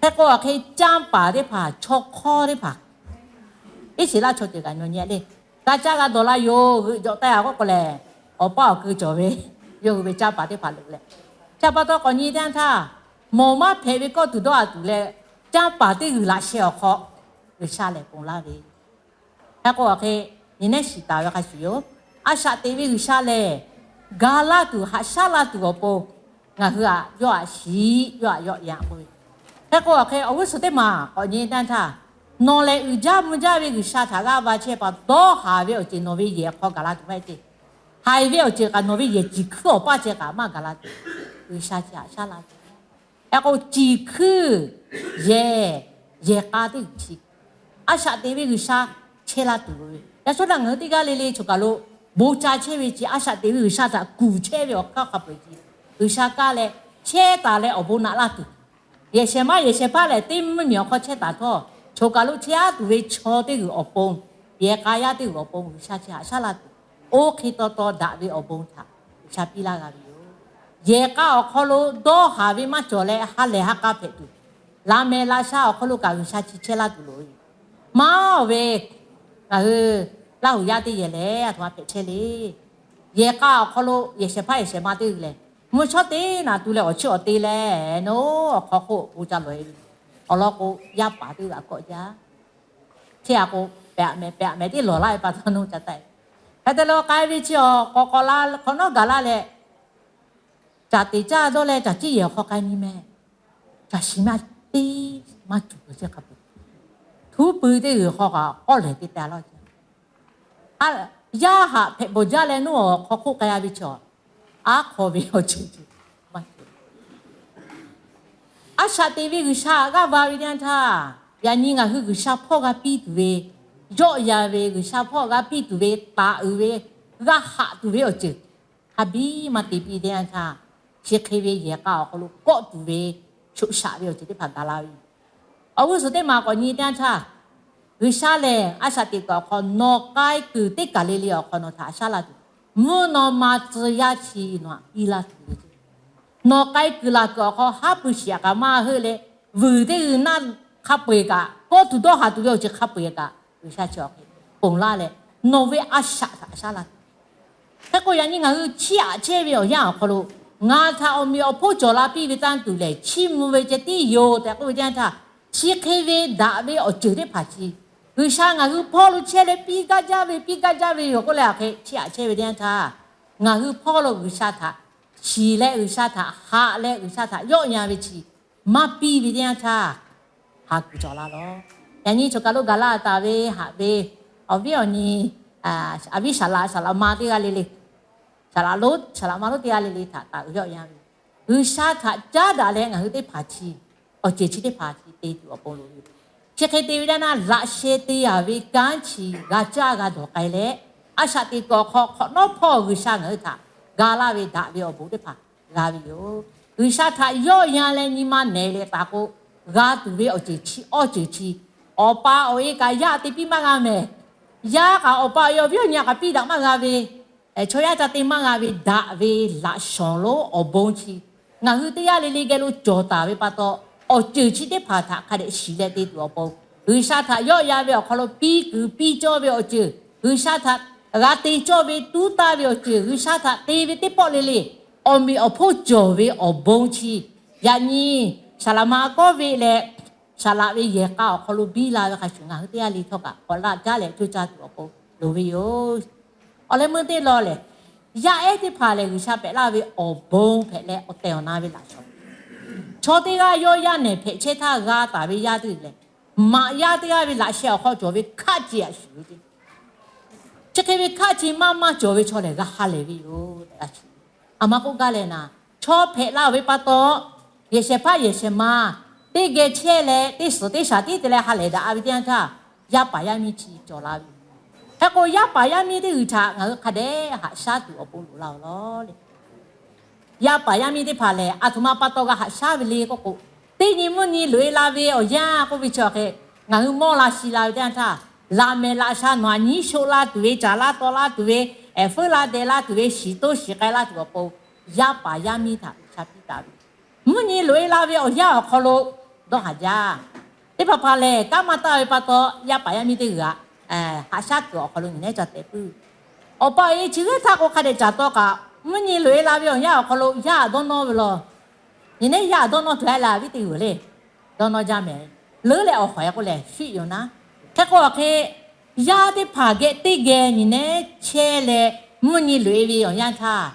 Hk'e k'o awˬ hk'e canˇ paˍ teˇ hpaˍ, chaw hk'awˇ teˇ hpaˍ, Iˉsaˍreˍlaˆ chaw ceuˬ kaꞈ nawˬ nyi le, g'a caˇ g'a dawˬ la yoˬ, g'euꞈ jawꞈ taˇ-a k'oˆ k'o lehˬ, awˬ paˇ awˬ keu cawˬ ve, yawˇ hui ve canˇ paˍ teˇ hpaˍ loꞈ leh, chi pa taw k'awꞈ nyi teˇ yanˇ htaˇ, mawˬ maˇ hpehꞈ ve kawˆ tuˬ dawˇ haˍ tuˬ leh, canˇ paˍ teˇ g'uiˬ laꞈ sheh awˬ hk'aw G'uiˬsha lehˬ ponˬ laˇ ve. Hk'e k'o, awˬ hk'e nyi nehˉ shiˍ taˍ ve hk'a shuˍ yoˬ. A shaꞈ teꞈ ve G'uiˬsha lehˬ, ga laˇ tuˬ, haꞈ shaˉ laˇ tuˬ awˬ pon ngaˬ hui htaꞈ yawˇ htaꞈ shiˍ, yawˇ htaꞈ yawˆ yan k'oˆ ve. Hk'e k'o, awˬ hk'e awˬ g'uˇ suhˍ teˇ maˬ k'awꞈ nyi teˇ yanˇ htaˇ, nawˬ lehˬ uiˍ jaˇ mvuh jaˇ ve G'uiˬsha htaꞈ g'aˇ va chehˇ pa dawˇ haˍ ve awˬ ceuˬ nawˬ ve yehˬ hk'aw gaˬ la tuˬ maˇ heˆ ceˇ. Haiˬ ve awˬ ceuˬ kaꞈ nawˬ ve yehˬ ciˍ hkuiˉ awˬ paˇ ceh kaꞈ maˇ gaˬ la tuˬ, G'uiˬsha chi haꞈ shaˉ laˇ tuˬ. Hk'e k'o, ciˍ hkuiˉ yehˬ, yehˬ k'a teˇ g'uiˬ chi, a shaꞈ teꞈ ve G'uiˬsha chehˇ laˇ tuˬ loˍ ve. Yaꞈ shawˉ naꞈ ngaˬ hui teˇ g'aˇ le le choˬ kaˬ lo bon ca chehˇ ve chi a shaꞈ teꞈ ve G'uiˬsha htaꞈ kuˬ chehˇ ve awˬ hk'aˇ hk'a peu-eˬ chi G'uiˬsha kaˇ leh chehˇ taˍ leh awˬ bon naꞈ laˇ tuˬ, yehˬ shehˍ maˇ yehˬ shehˍ hpaˇ lehˬ teˇ mvuhˇ miˬ awˬ hk'aw chehˇ taˍ htawˇ, choˬ kaˬ lo chehˇ aˉ tuˬ ve chaw teˇ g'uiˬ awˬ pon, yehˬ k'a yaˇ teˇ g'uiˬ awˬ pon G'uiˬsha chi haꞈ shaˉ laˇ tuˬ, oˇ hk'e taw taw daꞈ ve awˬ bon htaꞈ G'uiˬsha piˇ laˇ g'a ve yoˬ. Yehˬ k'a awˬ hk'aw lo dawˇ haˍ ve maˇ cawˬ leh ha lehˬ ha k'a hpehꞈ tuˬ, laꞈ mehˍ laꞈ sha awˬ hk'aw lo kaꞈ G'uiˬsha chi chehˇ laˇ tuˬ loˍ ve yoˬ. Maˇ ve, ngaˬ hui Laˇ huˍ yaˇ teˇ yehˬ lehˬ aˬ htoꞈ ma hpehꞈ chehˇ le. Yehˬ k'a awˬ hk'aw lo yehˬ shehˍ hpaˇ yehˬ shehˍ ma teˇ g'uiˬ lehˬ, mvuhˇ shawˉ teˇ naꞈ tu leh awˬ chiˇ awˬ te leh, nawˬ awˬ hk'aw hk'oˆ bon ca lawˬ e ve, awˬ lawn k'o, yaˇ paˍ teˇ g'aꞈ kawˆ jaˇ. Chi aꞈ k'o, pehꞈ mehˍ pehꞈ mehˍ teˇ lawˬ laˇ ve pa taw nawˬ ca taˆ e. Hk'e te leh k'ai ve chi awˬ k'awꞈ k'awꞈ la hk'awꞈ nawˉ gaˬ laˇ leh, caˬ teˍ caˇ dawˇ leh caˬ ciˇ yehˬ awˬ hk'aw k'ai nyi meh, caˬ shiˍ maˇ teˇ maˇ cuˬ ve chi hk'a peu-eˬ, htuˉ pui teˇ g'uiˬ hk'aw kaꞈ k'awˆ lehˬ te teh laˇ ce. Yaˇ haꞈ hpehꞈ bawˬ jaˇ leh nawˬ awˬ hk'aw hk'oˆ k'ai-a ve chi, aˉ hk'aw ve awˬ ceuˬ maˇ cawˬ. A shaꞈ teꞈ ve G'uiˬsha g'aˇ va ve teˇ yanˇ htaˇ, yaꞈ nyi ngaˬ hui G'uiˬsha hpawˇ g'a piˇ tuˬ ve, yawˆ yan ve G'uiˬsha hpawˇ g'a piˇ tuˬ ve, taˍ uiˍ ve, g'a haꞈ tuˬ ve awˬ ceuˬ hk'a biˇ maˇ te piˇ teˇ yanˇ htaˇ, chi hk'e ve yehˬ k'a awˬ hk'aw lo kawˆ tuˬ ve, shoꞈ shaꞈ ve awˬ ceuˬ teˇ hpaˍ gaˬ la ve yoˬ. Awˬ g'uˇ suhˍ teˇ maˬ k'awꞈ nyi teˇ yanˇ htaˇ, G'uiˬsha lehˬ a shaꞈ teꞈ kuiˬ awˬ hk'aw nawˬ k'ai kuiˬ teˇ kaˬ le le awˬ hk'aw nawˬ htaꞈ haꞈ shaˉ laˇ tuˬ, mvuhˇ naw ma tcuh yaˇ chi nawˬ htaꞈ piˇ laˇ tuˬ ve yoˬ. Nawˬ k'ai kuiˬ laˬ kuiˬ awˬ hk'aw haˉ pui shiˍ aꞈ kaꞈ maˇ heuˆ leh, vuiˬ teˇ g'uiˬ naˆ hk'a peu-eˬ kaꞈ, kawˇ tuˬ dawˇ haˍ tuˬ ve awˬ ceuˬ hk'a peu-eˬ kaꞈ, G'uiˬsha chi awˬ hk'e ponˬ laˇ leh, nawˬ ve a shaꞈ htaꞈ shaˉ laˇ tuˬ. Hk'e k'o, yaꞈ nyi ngaˬ hui chiˇ aꞈ chehˇ ve awˬ yanˇ awˬ hk'aw lo, ngaˬ htaꞈ awˬ meꞈ awˬ hponˇ cawˬ la piˇ ve tanˇ tuˬ lehˬ, chiˇ mvuh ve ceh tiˉ yoˬ tehꞈ k'oˆ ve teˇ yanˇ htaˇ, chi hk'e ve daꞈ ve awˬ ceuˬ teˇ hpaˍ chi, G'uiˬsha ngaˬ hui hpawˇ lo chehˇ leh piˇ gaˇ jaˇ ve, piˇ gaˇ jaˇ ve yoˬ k'oˆ leh, aˬ hk'e chiˇ aꞈ chehˇ ve teˇ yanˇ htaˇ, ngaˬ hui hpawˇ lo G'uiˬsha htaꞈ shiˍ leh G'uiˬsha htaꞈ haꞈ leh G'uiˬsha htaꞈ yawˆ yan ve chi maˇ piˇ ve teˇ yanˇ htaˇ, haˍ kuiˬ cawˬ la lawˬ. Yaꞈ nyi choˬ kaˬ lo gaˬ la taˍ ve haꞈ ve awˬ viˉ awˬ nyi, awˬ viˉ saˍ laꞈ, saˍ laꞈ ma teˇ g'aˇ le le, saˍ laꞈ lonˉ saˍ laꞈ ma lonˉ teˇ g'aˇ le le htaꞈ taˍ uiˍ yawˆ yan ve, G'uiˬsha htaꞈ caˉ daꞈ leh ngaˬ hui teˇ hpaˍ chi awˬ ceuˬ chi teˇ hpaˍ chi te tuˬ awˬ pon loˍ ve yoˬ. Chi hk'e te ve teˇ yanˇ, laꞈ sheh te yaˍ ve kanˉ chi g'a caˇ g'a dawˬ k'ai leh, a shaꞈ teꞈ kuiˬ awˬ hk'aw hk'awꞈ nawˉ hpawˇ G'uiˬsha ngaˬ hui htaꞈ ga laˇ ve daꞈ ve awˬ bon teˇ hpaˍ g'a ve yoˬ. G'uiˬsha htaꞈ yawˆ yan leh nyi ma nehˬ leh taˍ k'o, g'a tuˬ ve awˬ ceuˬ chi awˇ ceuˬ chi, awˬ pa awˬ e kaꞈ yaˇ te piˇ maˇ g'a mehˍ. Yaˇ kaꞈ awˬ pa awˬ e awˬ viˉ awˬ nyi kaꞈ piˇ daꞈ maˇ g'a ve, chaw yaˇ ca te maˇ g'a ve daꞈ ve laꞈ shawˍ lonˉ awˬ bon chi, ngaˬ hui teˇ g'aˇ le le geh lo cawˬ taˍ ve pa taw, awˬ ceuˬ chi teˇ hpaˍ htaꞈ hk'a dehꞈ shiˍ leh te tuˬ awˬ pon, G'uiˬsha htaꞈ yawˆ yan ve awˬ hk'aw lo piˇ kuiˬ piˇ cawˇ ve awˬ ceuˬ, G'uiˬsha htaꞈ g'a te cawˇ ve tuˉ taˇ ve awˬ ceuˬ, G'uiˬsha htaꞈ te ve teˇ pawˆ le le, awˬ meꞈ awˬ hponˇ cawˬ ve awˬ bon chi, yaꞈ nyi saˍ laꞈ ma kawˆ ve leh, saˍ laꞈ ve yehˬ k'a awˬ hk'aw lo biˇ la ve hk'a shuˍ, ngaˬ hui teˇ g'aˇ le htawˇ kaꞈ k'awꞈ laˇ jaˇ leh coˇ caˇ tuˬ awˬ pon loˍ ve yoˬ. Awˬ leh meuˇ teˇ law lehˬ, yaˇ ehˉ teˇ hpaˍ lehˬ G'uiˬsha pehꞈ laˇ ve awˬ bon hpehꞈ leh awˬ tehˬ awˬ na ve laꞈ shawˍ, chaw teˇ g'aˇ yawˇ yaˇ nehˬ hpehꞈ chehˇ htaˇ g'a taˍ ve yaˇ teˇ g'uiˬ lehˬ, maꞈ yaˇ teˇ g'aˇ ve laꞈ sheh awˬ hk'aw cawˬ ve hkaˆ ce aꞈ shuˍ ve ce. Chi hk'e ve hkaˆ ce maˇ maˇ cawˬ ve chaw lehˬ g'a ha lehˬ ve yoˬ tehꞈ g'a shiˍ. Aˬ ma k'oˆ gaˇ leh naˍ, chaw hpehꞈ la ve pa taw, yehˬ shehˍ hpaˇ yehˬ shehˍ ma teˇ geh chehˇ leh teˇ suhˍ teˇ shaˍ tiˉ te leh ha lehˬ daꞈ ve teˇ yanˇ htaˇ, yaˇ paˍ yaˇ miˇ chi cawˬ la ve. Hk'e k'o, yaˇ paˍ yaˇ miˇ teˇ g'uiˬ htaꞈ ngaˬ hui hk'a dehꞈ haꞈ shaˉ tuˬ awˬ pon loˍ la-oˬ lawˬ le. Yaˇ paˍ yaˇ miˇ teˇ hpaˍ lehˬ, aˬ htoꞈ ma pa taw g'a haꞈ shaˉ ve le k'oˆ k'o, teˇ nyi mvuhˇ nyi loꞈ-e la ve awˬ yanˇ k'oˆ ve chi awˬ hk'e, ngaˬ hui mawˇ la shi la ve teˇ yanˇ htaˇ, laꞈ mehˍ laꞈ sha nawˬ aꞈ nyiˉ shoˆ la tuˬ ve, caˍ laˇ taw laˇ tuˬ ve, ehˍ feuˉ laˇ deh laˇ tuˬ ve, shiˍ toˇ shiˍ k'ai laˇ tuˬ awˬ pon, yaˇ paˍ yaˇ miˇ htaꞈ G'uiˬsha piˇ taˍ ve. Mvuhˇ nyi loꞈ-e la ve awˬ yanˇ awˬ hk'aw lo dawˇ haˍ jaˇ. Teˇ hpaˍ hpaˍ lehˬ, kanˉ maˇ taˇ ve pa taw, yaˇ paˍ yaˇ miˇ teˇ g'uiˬ htaꞈ haꞈ shaˉ kuiˬ awˬ hk'aw lo nyi nehˉ ca tehꞈ puiˉ. Awˬ pa awˬ e chi g'aˇ htaˇ k'o hk'a dehꞈ caˍ taw kaꞈ, mvuhˇ nyi loꞈ-e la ve awˬ yanˇ awˬ hk'aw lo yaˇ htaꞈ dawˇ nawˇ ve law. Nyi nehˉ yaˇ htaꞈ dawˇ nawˇ tuˬ a la viˉ teˇ g'uiˬ le. Dawˇ nawˇ jaˇ mehˍ. Leuˉ leh awˬ hawˍ e k'o lehˬ, shuˆ yoˬ naˉ. Hk'e k'o, awˬ hk'e yaˇ teˇ hpaˍ geh teˇ geh nyi nehˉ chehˇ leh, mvuhˇ nyi loꞈ-e ve awˬ yanˇ htaˇ,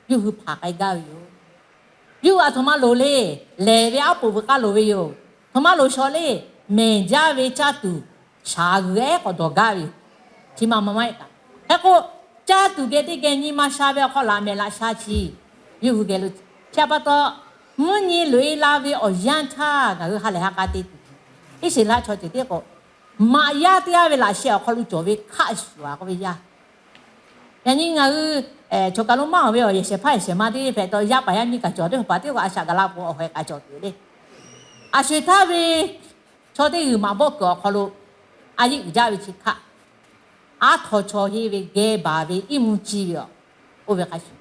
yawˇ hui hpanˍ k'ai gaˇ ve yoˬ. Yawˇ hui aˬ htoꞈ ma loˍ le. Lehˬ ve aˉ poꞈ veuꞈ k'aˇ loˍ ve yoˬ. Htoꞈ ma loˍ shawˍ le. Mehˬ jaˇ ve caˇ tuˬ shaˍ g'uiˬ ehˉ k'awꞈ dawˬ gaˇ ve yoˬ. Chi ma ma maˇ heˆ kaꞈ, hk'e k'o, caˇ tuˬ geh teˇ geh nyi ma sha ve awˬ hk'aw laꞈ mehˍ laꞈ sha chi yawˇ hui geh lo. Chi pa taw, mvuhˇ nyi loꞈ-e la ve awˬ yanˇ htaˇ ngaˬ hui ha lehˬ ha k'a te tuˬ, Iˉsaˍreˍlaˆ chaw ceuˬ teˇ k'o, maꞈ yaˇ teˇ g'aˇ ve laꞈ sheh awˬ hk'aw lo cawˬ ve hkaˆ shuˍ-a k'oˆ ve yaˇ. Yaꞈ nyi ngaˬ hui choˬ kaˬ lo maˇ awˬ ve awˬ yehˬ shehˍ hpaˇ yehˬ shehˍ ma teˇ hpehꞈ taw, yaˇ paˍ yaˇ miˇ kaꞈ cawˬ teˇ hpaˍ teˇ k'o, a shaꞈ gaˬ la k'o awˬ hawehˬ kaꞈ cawˬ tuˬ le. A sho-eˬ htaˇ ve chaw teˇ g'uiˬ maꞈ bawˆ kuiˬ awˬ hk'aw lo a yeˆ uiˍ jaˇ ve chi hkaˆ, aˉ htaw chaw henˇ ve geh baˬ ve iˉ mvuhˇ ciˇ ve yoˬ. Oˇ ve hk'a shuˍ,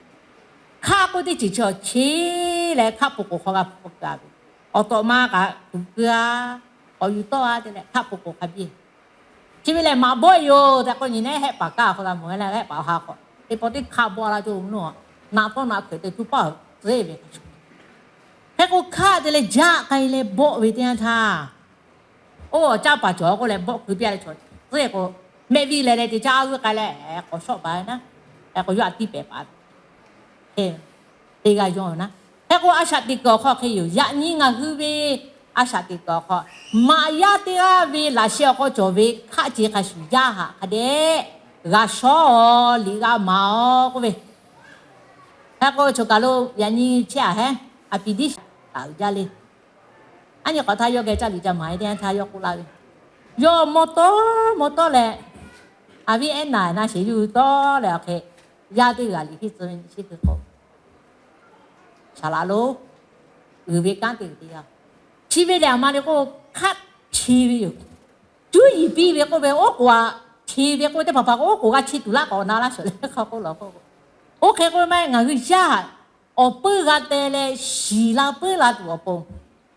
hkaˆ k'oˆ teˇ ceuˬ chi awˬ che leh hkaˆ po k'oˍ hk'aw g'a hpu keu-a ve, awˬ tawꞈ ma kaꞈ tuˍ keu-a, k'awꞈ yuˬ tawˆ-a te leh hkaˆ po k'oˍ hk'a biˇ. Chi ve lehˬ maꞈ bawˆ-e yoˬ tehꞈ k'o nyi nehˉ hehˆ paˍ kaˇ hk'aw g'a mawˬ leh hehˆ paˍ ha k'awꞈ teˇ paw teˇ hkaˆ bawˆ la co mvuhˇ naw, naꞈ tawˇ naꞈ hkeuꞈ te tuˬ paˇ-oˬ tcuhˉ ve. Hk'e k'o hkaˆ te leh jaˆ k'ai leh bawˆ ve teˇ yanˇ htaˇ, oˇ awˬ caˇ paˍ cawˬ k'oˆ leh bawˆ keu piˇ-a leh cawˬ tcuhˉ-e k'o, mehˆ viˇ leh leh te caˇ g'uiˇ k'ai leh k'awꞈ shawˆ baˬ ve naˉ, k'awꞈ yawˇ aꞈ tiˇ pehˍ paˍ teˇ g'aˇ yawˇ naˉ. Hk'e k'o a shaꞈ teꞈ kuiˬ awˬ hk'aw hk'e yoˬ. Yaꞈ nyi ngaˬ hui ve a shaꞈ teꞈ kuiˬ awˬ hk'aw, maꞈ yaˇ teˇ g'aˇ ve laꞈ sheh awˬ hk'aw cawˬ ve hkaˆ ce hk'a shuˍ yaˇ haꞈ hk'a dehꞈ g'a shawˉ-aw liꞈ g'a maˍ-aw k'oˆ ve. Hk'e k'o choˬ kaˬ lo yaꞈ nyi chehˇ-a hehˉ, a pi diˉ shaˍ taˍ uiˍ jaˇ le. Aˉ nyi k'awꞈ htaˇ yawˇ geh caˇ liꞈ ca maˍ-e teˇ yanˇ htaˇ yawˇ k'oˆ laˇ ve, yawˇ mawˇ tawˇ mawˇ tawˇ leh, a viˉ ehˉ naˍ na sheˍ yuˬ tawˇ leh awˬ hk'e, yaˇ teˇ g'aˇ liꞈ henˇ tcuh ve nyi chi hk'e k'o, shaˍ laꞈ lo uiˍ ve kanˉ te uiˍ te yaˇ. Chi ve lehˬ aˬ ma le k'o, hkaˆ che ve yoˬ. Cuˉ yiˍ piˇ ve k'oˆ ve, oˉ k'oˍ aꞈ che ve k'oˆ ve teˇ hpaˍ hpaˍ k'o, oˉ k'oˍ g'a che tuˬ laˇ k'awꞈ na laˇ shawˍ leh hk'a k'oˆ lawˬ k'oˆ k'o, oˇ hk'e k'oˆ ve maˇ heˆ, ngaˬ hui yaˇ awˬ peuˇ g'a teh leh shiˍ la peuˇ la tuˬ awˬ pon,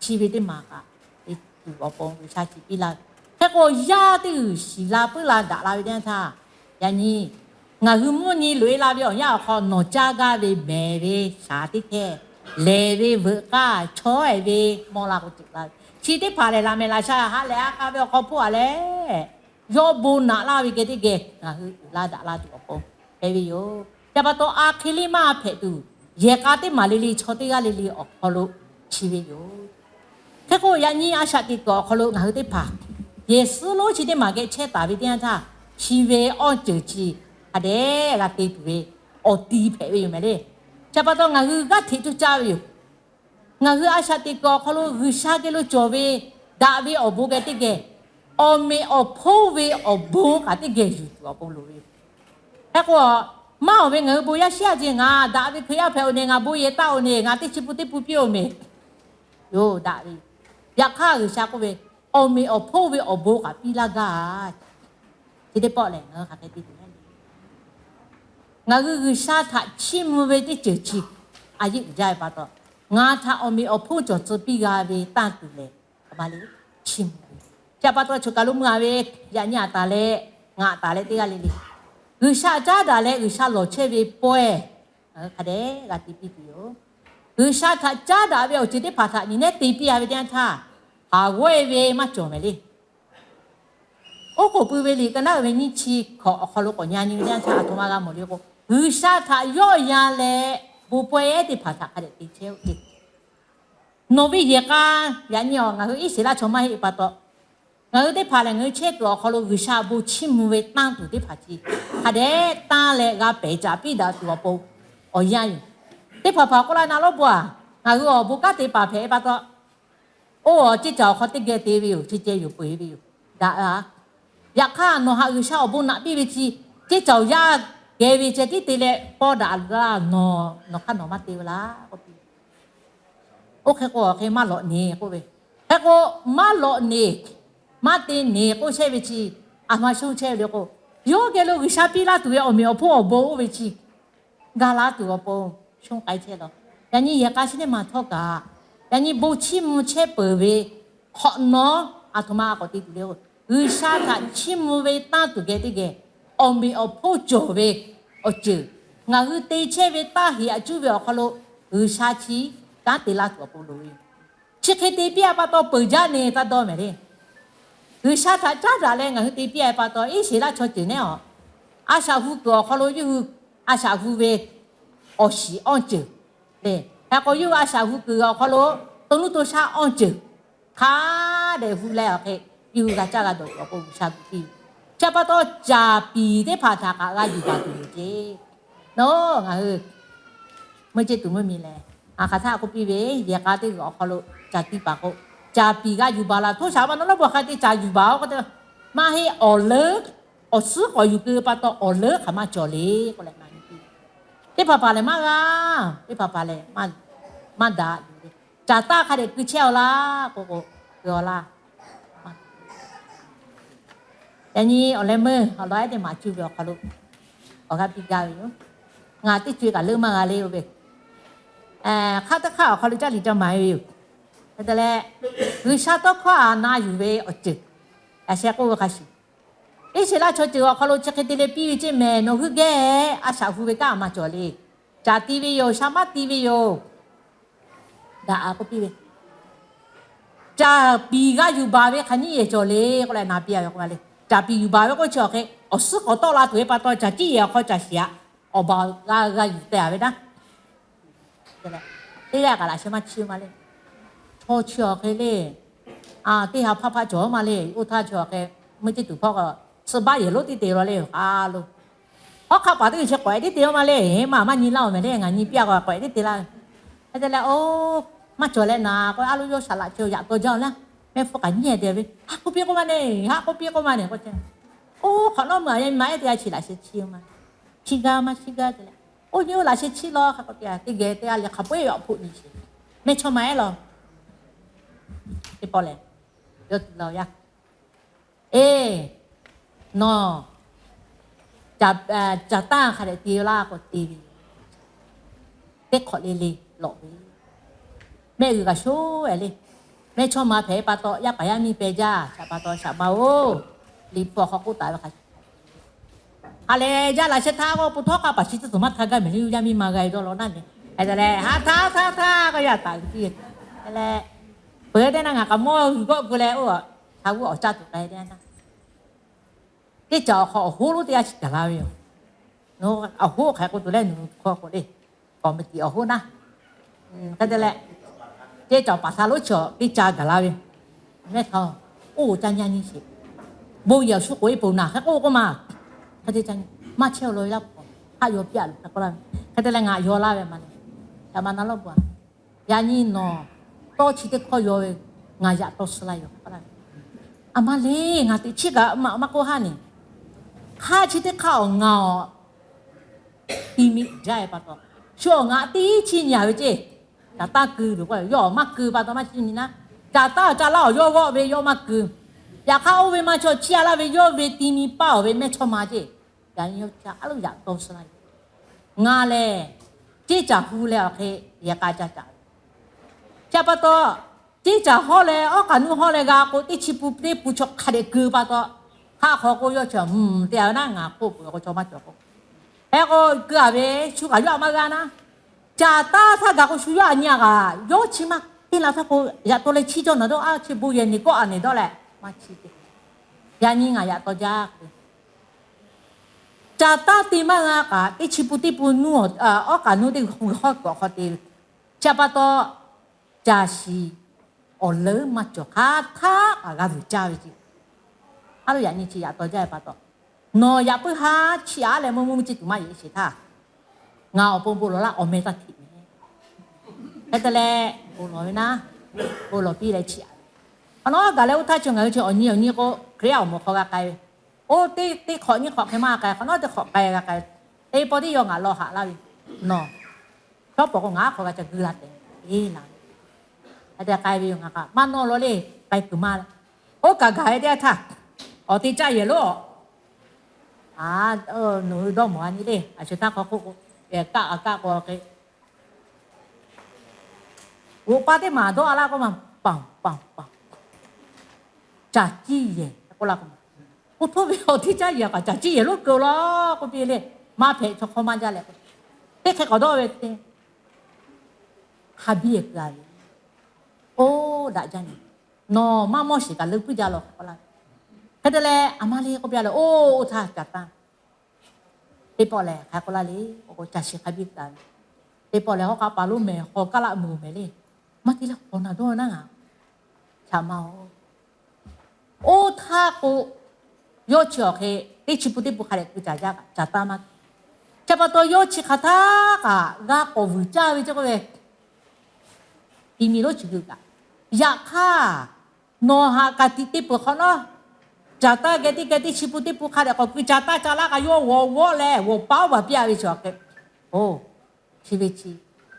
chi ve teˇ maˬ kaꞈ tuˬ awˬ pon G'uiˬsha chi piˇ laˇ ve. Hk'e k'o, yaˇ teˇ g'uiˬ shiˍ la peuˇ la daꞈ la ve teˇ yanˇ htaˇ, yaꞈ nyi ngaˬ hui mvuhˇ nyi loꞈ-e la ve awˬ yanˇ awˬ hk'aw nawˬ caˇ gaˇ ve mehˍ ve shaˍ teˇ hkehˇ, lehˬ ve veuꞈ k'aˇ chaweh ve mawˇ la k'o tuˬ la ve chi teˇ hpaˍ lehˬ, laꞈ mehˍ laꞈ sha ha lehˬ ha k'a ve awˬ hk'aw hpoˆ-a leh, yawˇ bon naꞈ laˇ ve geh teˇ geh ngaˬ hui uiˍ la daꞈ la tuˬ awˬ pon hpehꞈ ve yoˬ. Chi pa taw, a hk'e le maˇ hpehꞈ tuˬ, yehˬ k'a teˇ maˬ le le chaw teˇ g'aˇ le le awˬ hk'aw lo chi ve yoˬ. Hk'e k'o, yaꞈ nyi a shaꞈ teꞈ kuiˬ awˬ hk'aw lo ngaˬ hui teˇ hpaˍ Yeˍsuˆ lonˉ chi teˇ maˬ geh chehˇ taˍ ve teˇ yanˇ htaˇ, chi ve awˇ ceuˬ chi hk'a dehꞈ g'a te tuˬ ve awˬ ti hpehꞈ ve yoˬ mehˍ le. Chi pa taw, ngaˬ hui g'aˇ hteꞈ coˇ caˇ ve yoˬ. Ngaˬ hui a shaꞈ teꞈ kuiˬ awˬ hk'aw lo G'uiˬsha geh lo cawˬ ve daꞈ ve awˬ bon geh teˇ geh, awˬ meꞈ awˬ hponˇ ve awˬ bon kaꞈ teˇ geh yuˬ tuˬ awˬ pon loˍ ve yoˬ. Hk'e k'o, maˇ awˬ ve ngaˬ hui bon yaˇ shiˉ yaˇ ce, ngaˬ daꞈ ve Hkriꞈ yaˇ hpehꞈ-oˬ ne, ngaˬ bon yehˬ taˆ-oˬ ne, ngaˬ teˇ chi pun teˇ pun piˇ-oˬ mehˍ yoˬ daꞈ ve. Yaꞈ hk'aˇ, G'uiˬsha k'oˆ ve, awˬ meꞈ awˬ hponˇ ve awˬ bon kaꞈ piˇ laˇ gaˇ. Chi teˇ pawˆ lehˬ, ngaˬ hui hk'aˬ hk'e te tuˬ le. Ngaˬ hui G'uiˬsha htaꞈ chiˇ mvuh ve teˇ ceuˬ chi a yeˆ uiˍ jaˇ ve pa taw, ngaˬ htaꞈ awˬ meꞈ awˬ hponˇ cawˬ tcuh piˇ g'a ve tanˇ tuˬ lehˬ, a ma le, chiˇ mvuh ve. Chi pa taw, choˬ kaˬ lo mvuh-a ve yaꞈ nyi aꞈ taˍ leh, ngaˬ aꞈ taˍ leh teˇ g'aˇ le le, G'uiˬsha caˉ daꞈ leh G'uiˬsha lawˬ chehˇ ve pawehˇ ngaˬ hui hk'a dehꞈ g'a te piˇ tuˬ yoˬ. G'uiˬsha htaꞈ caˉ daꞈ ve awˬ ceuˬ teˇ hpaˍ htaꞈ nyi nehˉ te piˇ-a ve teˇ yanˇ htaˇ, haˍ g'awehˇ ve maˇ cawˬ mehˍ le. Oˉ k'oˍ pui ve liꞈ ka naˉ uiˍ ve nyiˇ chi hkawꞈ awˬ hk'aw lo k'awꞈ nyi nyi ve teˇ yanˇ htaˇ, aˬ htoꞈ ma g'a mawˬ le k'o, G'uiˬsha htaꞈ yawˆ yan leh bon pawehˇ teˇ hpaˍ htaꞈ hk'a dehꞈ te chehˇ-oˆ ce. Nawˬ ve yehˬ k'a, yaꞈ nyi-awˬ ngaˬ hui Iˉsaˍreˍlaˆ chaw maˇ heˆ pa taw, ngaˬ hui teˇ hpaˍ lehˬ, ngaˬ hui chehˇ kuiˬ awˬ hk'aw lo G'uiˬsha bon chiˇ mvuh ve tanˇ tuˬ teˇ hpaˍ chi hk'a dehꞈ tanˇ leh g'a pehˬ caꞈ piˇ daꞈ tuˬ awˬ pon awˬ yanˇ yoˬ. Teˇ hpaˍ hpaˍ k'oˆ laˇ, na lawˉ bon-a, ngaˬ hui awˬ bon kanˉ te paˍ hpehꞈ pa taw, oˇ awˬ ceˇ caˬ awˬ hk'aw teˇ geh te ve yoˬ, chi ceh yoˬ peu-eˬ ve yoˬ. Daꞈ-a. Yaꞈ hk'aˇ, nawˬ htaꞈ G'uiˬsha awˬ bon naꞈ piˇ ve chi, ceˇ caˬ awˬ yaˇ geh ve ceh tiˉ te leh paw daꞈ laˇ, nawˬ nawˬ hk'aˇ nawˬ maˇ te ve laˇ k'oˆ piˇ. Oˇ hk'e k'o, awˬ hk'e maˇ lawꞈ neˬ k'oˆ ve. Hk'e k'o, maˇ lawꞈ neˬ, maˇ te neˬ k'oˆ chehˇ ve chi, aˬ ma shonˇ chehˇ ve le k'o, yawˇ geh lo G'uiˬsha piˇ laˇ tuˬ ve awˬ meꞈ awˬ hponˇ awˬ bon oˇ ve chi ga laˇ tuˬ awˬ pon shonˇ k'ai chehˇ lawˬ. Yaꞈ nyi yehˬ k'a chi teˇ maˬ htawˇ kaꞈ, yaꞈ nyi bon chiˇ mvuh chehˇ peuˬ ve hk'awꞈ nawˉ, aˬ htoꞈ ma k'awꞈ te tuˬ le k'o, G'uiˬsha htaꞈ chiˇ mvuh ve tanˇ tuˬ geh teˇ geh, awˬ meꞈ awˬ hponˇ cawˬ ve awˬ ceuˬ ngaˬ hui te chehˇ ve taˇ heꞈ aꞈ cuˇ ve awˬ hk'aw lo, G'uiˬsha chi kanˉ te laˇ tuˬ awˬ pon loˍ ve yoˬ. Chi hk'e te piˇ-a pa taw, peuˬ jaˇ ne taˇ dawˇ mehˍ le. G'uiˬsha htaꞈ caˉ daꞈ leh ngaˬ hui te piˇ-a pa taw, Iˉsaˍreˍlaˆ chaw ceuˬ nehˉ-aˬ, a shaꞈ hu kuiˬ awˬ hk'aw lo yawˇ hui a shaꞈ hu ve awˬ shiˍ awˇ ceuˬ le. Hk'e k'o yawˇ hui a shaꞈ hu kuiˬ awˬ hk'aw lo to nuˇ to shaˆ awˇ ceuˬ hk'a dehꞈ hu leh awˬ hk'e, yawˇ hui g'a caˇ g'a dawˬ tuˬ awˬ k'o G'uiˬsha gu piˇ ve. Chi pa taw, caˍ piˍ teˇ hpaˍ htaꞈ kaꞈ g'a yuˬ baˬ tuˬ yoˬ ceˇ. Nawˬ ngaˬ hui meuˇ ceˇ tuˬ meuˇ miˬ lehˬ, a hk'aˬ htaˇ k'oˆ piˇ ve, yehˬ k'a teˇ g'uiˬ awˬ hk'aw lo caˍ tiˇ paˍ k'o, caˍ piˍ g'a yuˬ baˬ laˬ htoˇ shaˍ ma na lawˉ baw hk'a te caˍ yuˬ baˬ-oˬ k'oˆ te, maˇ heˆ awˬ leuˉ, awˬ suhˉ k'awꞈ yuˬ keu pa taw awˬ leuˉ hk'aˬ maˇ cawˬ le k'oˆ leh na nyi piˇ. Teˇ hpaˍ hpaˍ lehˬ maˇ g'a, teˇ hpaˍ hpaˍ lehˬ maˇ daꞈ yuˬ le. Caˍ taˇ hk'a dehꞈ keu chehˇ-aw laˇ k'o k'o, keu-aw laˇ. Yaꞈ nyi awˬ leh meuˇ awˬ lawn ehˉ teˇ maˍ cuˇ ve awˬ hk'aw lo awˬ g'aˇ piˇ gaˇ ve yoˬ. Ngaˬ teˇ co-e kaꞈ leuˉ maˇ g'a le-o ve, hk'aˇ teˇ hk'aˇ awˬ hk'aw lo caˇ liꞈ ca maˍ ve yoˬ. Hk'e te leh, G'uiˬsha tawˇ hkawˇ a na yuˬ ve awˬ ceuˬ yaꞈ sheh k'oˆ ve hk'a shuˍ, Iˉsaˍreˍlaˆ chaw ceuˬ awˬ hk'aw lo chi hk'e te leh piˇ ve ceˇ mehˍ, nawˬ hui geh a shaꞈ hu ve kanˉ a maˇ cawˬ le. Caˍ ti ve yoˬ, sha maˇ ti ve yoˬ. Daꞈ k'oˆ piˇ ve, caˍ piˍ g'a yuˬ baˬ ve hk'aˬ nyiˇ yehˬ cawˬ le k'oˆ leh na piˇ-a ve k'o ma le. Caˍ piˍ yuˬ baˬ ve k'oˆ chi awˬ hk'e awˬ suhˉ k'awꞈ tawˆ la tuˬ ve pa taw, caˍ ciˇ yehˬ awˬ hk'aw caˍ shiˍ-aꞈ, awˬ baˬ g'a g'a yuˬ teh-a ve naˉ. Teˇ g'aˇ kaꞈ laꞈ sheh maˇ chiˇ ma le. Chaw chi awˬ hk'e le, teˇ ha hpaˇ hpaˇ cawˬ ma le. Oˇ htaˇ chi awˬ hk'e meuˇ ceˇ tuˬ hpawˇ k'o, suh baˆ yehˬ lonˉ teˇ te la le, a lo hawˉ hk'aˆ paˍ teˇ g'uiˬ chi k'awꞈ-e teˇ te-o ma le. Maˇ maˇ nyi laˇ-oˬ mehˍ le, ngaˬ nyi piˇ-a k'awꞈ-e teˇ te laˇ. Hk'e te leh, oˇ, maˇ cawˬ leh naˍ k'o, a lo yawˇ shaˍ laꞈ chi yaꞈ taw jaˇ-oˬ laˇ. Mehˆ hpfuhˇ kaꞈ nyiˇ-e te ve, haˆ k'oˆ piˇ k'oˆ ma le, haˆ k'oˆ piˇ k'oˆ ma le k'o, oˇ hk'awꞈ nawˉ meuˇ a yaˇ nyi ma ehˉ teˇ g'aˇ chi laꞈ sheh chiˇ-o ma, chiˇ gaˇ maˇ chiˇ gaˇ te leh, oˇ nyi oˇ laꞈ sheh chiˇ law hk'a k'oˆ piˇ-a. Teˇ geh teˇ g'aˇ le hk'a peu-eˬ awˬ hpoˆ nyi sheˍ, mehˇchawˇma ehˉ law, teˇ pawˆ lehˬ, yawˇ tuˬ la-oˬ yaˇ, eˬ, nawˬ caˍ taˇ hk'a dehꞈ te laˇ k'o te ve, teˇ hk'awꞈ le le lawꞈ ve, mehˆ g'uiˬ kaꞈ shoˉ-e le. Mehˇchawˇma hpehꞈ pa taw yaˇ paˍ yaˇ miˇ peh jaˇ, shaꞈ pa taw shaꞈ ma-oˬ, liꞈ hpu awˬ hk'aw k'oˆ taˍ ve hk'a shuˍ, a lehˬ jaˇ laꞈ sheh htaˇ k'o, po htawˇ k'aˇ paˍ chi tcuhˉ tuˬ maˇ htaˇ gaˇ mehˍ le, yaˇ miˇ ma g'a-e dawˇ law naˉ nehˬ. Hk'e te leh, ha htaˇ htaˇ htaˇ k'o yaˇ taˍ ve tiˉ, hk'e te leh, peuˬ-e teˇ naˇ ngaˬ k'aꞈ mawˇ g'uiˬ g'awˆ gu leh oˇ, shaˍ g'uˇ awˬ caˇ tuˬ k'ai teˇ naˇ, teˇ caˬ awˬ hk'aw awˬ hoˉ lonˉ teˇ g'aˇ chi gaˬ la ve yoˬ. Awˬ hoˉ hk'aˬ hk'e k'oˆ tuˬ leh nawˬ hui hkawˇ k'o le, k'awꞈ meuꞈ tiꞈ awˬ hoˉ naˉ. Hk'e te leh, teˇ caˬ paˍ htaꞈ lonˉ chi teˇ caˬ gaˬ la ve, mehˇ htaꞈ oˇ caˇ nyi nyi sheˍ, bon yehˬ awˬ shu k'oꞈ-e peuˬ naˬ hk'e k'oˆ k'oˆ ma. Hk'e te ca nyi maˇ chehˇ-o law ve laˇ paw, haˆ yaw piˇ-a loˬ hk'e k'oˆ laˇ ve. Hk'e te leh ngaˬ yaw laˇ ve ma le, shaꞈ ma na lawˉ gu-a, yaꞈ nyi nawˬ tawˇ chi teˇ hkawˇ yaw ve, ngaˬ yaꞈ taw suh la yoˬ k'oˆ laˇ ve. A ma le, ngaˬ teꞈ chiˉ kaꞈ maꞈ maˇ k'oˆ haˉ neˬ, hk'aˇ chi teˇ hk'aˇ awˬ ngaˬ awˬ ti mi jaˇ-e pa taw, shu awˬ ngaˬ teˇ chiˇ nyi-a ve ceˇ. Caˍ taˇ keu ve k'o, yawˇ maˇ keu pa taw maˇ chiˇ nyi naˉ. Caˍ taˇ ca laˇ awˬ yawˇ g'awˆ ve yawˇ maˇ keu. Yaꞈ hk'aˇ oˇ ve maˇ chaw chiˇ-a laˇ ve yawˇ ve ti mi paˇ awˬ ve mehˇchawˇma ceˇ. Yaꞈ nyi yawˇ ca a loˇ yaꞈ taw suh la yoˬ. Ngaˬ lehˬ, ceˇ caˬ hu leh awˬ hk'e yehˬ k'a ca caˍ ve. Chi pa taw, ceˇ caˬ hawˇ leh awˉ k'aꞈ nuˇ hawˇ leh g'a k'o, teˇ chi pun teˇ pun chaw hk'a dehꞈ keu pa taw, hk'aˆ hk'aw k'oˆ yawˇ chi mvuhˇ te-a ve naˉ, ngaˬ hk'oˆ peuˬ k'o chaw maˇ cawˬ k'o, hk'e k'o keu-a ve shu kaꞈ yawˇ htaꞈ maˇ g'aˇ naˉ. Caˍ taˇ htaˇ gaˬ k'o shu yawˇ htaꞈ nyi-a kaꞈ, yawˇ chi maˇ te la htaˇ k'o, yaꞈ taw leh chiˇ cawˇ naˬ dawˇ, a chi bon yehˬ neˬ kawˆ-a neˬ dawˇ leh maˇ chiˇ te. Yaꞈ nyi ngaˬ yaꞈ taw jaˇ k'o, caˍ taˇ te maˇ g'a kaꞈ, teˇ chi pun teˇ pun nuˇ, awˉ k'aꞈ nuˇ teˇ hu hawˉ kuiˬ awˬ hk'aw te ve. Chi pa taw, caˬ shiˍ awˬ leuˉ maˇ cawˬ hk'aˇ htaˇ kaꞈ g'a vuiˬ caˇ ve ceˇ. A loˇ yaꞈ nyi chi yaꞈ taw jaˇ ve pa taw, nawˬ yaꞈ puiˉ haˉ chiˇ aˉ leh meuˇ meuˇ meuˇ ceˇ tuˬ maˇ yeˬ sheˍ htaˇ, ngaˬ awˬ pon bon lawˬ laˇ awˬ meh taˇ hteꞈ meh. Hk'e te leh bon lawˬ ve naˉ, bon lawˬ piˇ leh chiˇ aˉ ve. Hk'awꞈ nawˉ gaˬ leh oˇ htaˇ chi ngaˬ hui chi awˬ nyi awˬ nyi k'o, Hkriꞈ yaˇ awˬ moˍ hk'aw g'a k'ai ve. Oˇ teˇ teˇ hk'awꞈ nyiˇ hk'awꞈ hk'e maˇ k'ai, hk'awꞈ nawˉ teˇ hk'awꞈ k'ai g'a k'ai. Teˇ pawˆ teˇ yaw ngaˬ law haꞈ laˇ ve, nawˬ shawˉ pawˍ k'o ngaˬ aˉ hk'aw g'a ca gu la tehꞈ, eˬ laˬ ve. Hk'e te k'ai ve yoˬ. Ngaˬ kaꞈ maˇ nawˇ law le, k'ai kuiˬ ma le. Oˇ kaꞈ gaˬ ve teˇ yanˇ htaˇ, awˬ te caˇ yehˬ lonˉ a, nawˬ hui dawˇ mawˬ a nyi le, a shu htaˇ hk'aw hk'oˆ k'o, kaˆ a kaˆ k'o hk'e, g'oꞈ pa teˇ maˬ dawˇ a laˇ k'oˆ ma, paˍ paˍ paˍ, caˬ ciˇ yehˬ k'oˆ laˇ k'o, oˇ htoˇ ve awˬ te caˇ yehˬ kaꞈ caˬ ciˇ yehˬ lonˉ keu law k'oˆ piˇ le. Maˇ hpehꞈ chaw hk'awˇ maˇ jaˇ leh k'o, teˇ hk'e k'awꞈ dawˇ ve te, hk'a biˇ keu a ve, oˇ daꞈ jaˇ nyi, nawˬ maˇ mawˇ sheˍ kaꞈ leuˉ puiˉ jaˇ law k'oˆ laˇ ve. Hk'e te leh, aˬ ma le k'oˆ piˇ leh, oˇ htaˇ caˍ tanˇ. Teˇ pawˆ lehˬ, hk'a k'oˆ laˇ le k'o, caˬ shiˍ hk'a biˇ taˍ ve. Teˇ pawˆ lehˬ, hawˉ k'aˆ paˍ lonˉ mehˍ hk'aw kaˉ laˆ meuˍ mehˍ le. Maˇ te leh k'awꞈ naˬ dawˇ naˉ ngaˬ, shaˍ ma-oˬ. Oˇ htaˇ k'o, yawˇ chi awˬ hk'e teˇ chi pun teˇ pun hk'a dehꞈ keu caˍ jaˇ kaꞈ, caˍ tanˇ maˇ. Chi pa taw yawˇ chi hk'aˬ htaˇ kaꞈ g'a k'awꞈ vuiˬ caˇ ve ceˇ k'oˆ ve, ti mi lonˉ chi g'uiˬ kaꞈ. Yaꞈ hk'aˇ, nawˬ haꞈ kaꞈ tiꞈ te peuˬ hk'awꞈ nawˉ, caˍ tanˇ geh teˇ geh teˇ chi pun teˇ pun hk'a dehꞈ k'awꞈ keu caˍ tanˇ ca laˇ k'aꞈ, yawˇ g'awˬ g'awˆ leh g'awˬ paˉ oˇ baˬ piˇ-a ve chi awˬ hk'e. Oˬ, chi ve chi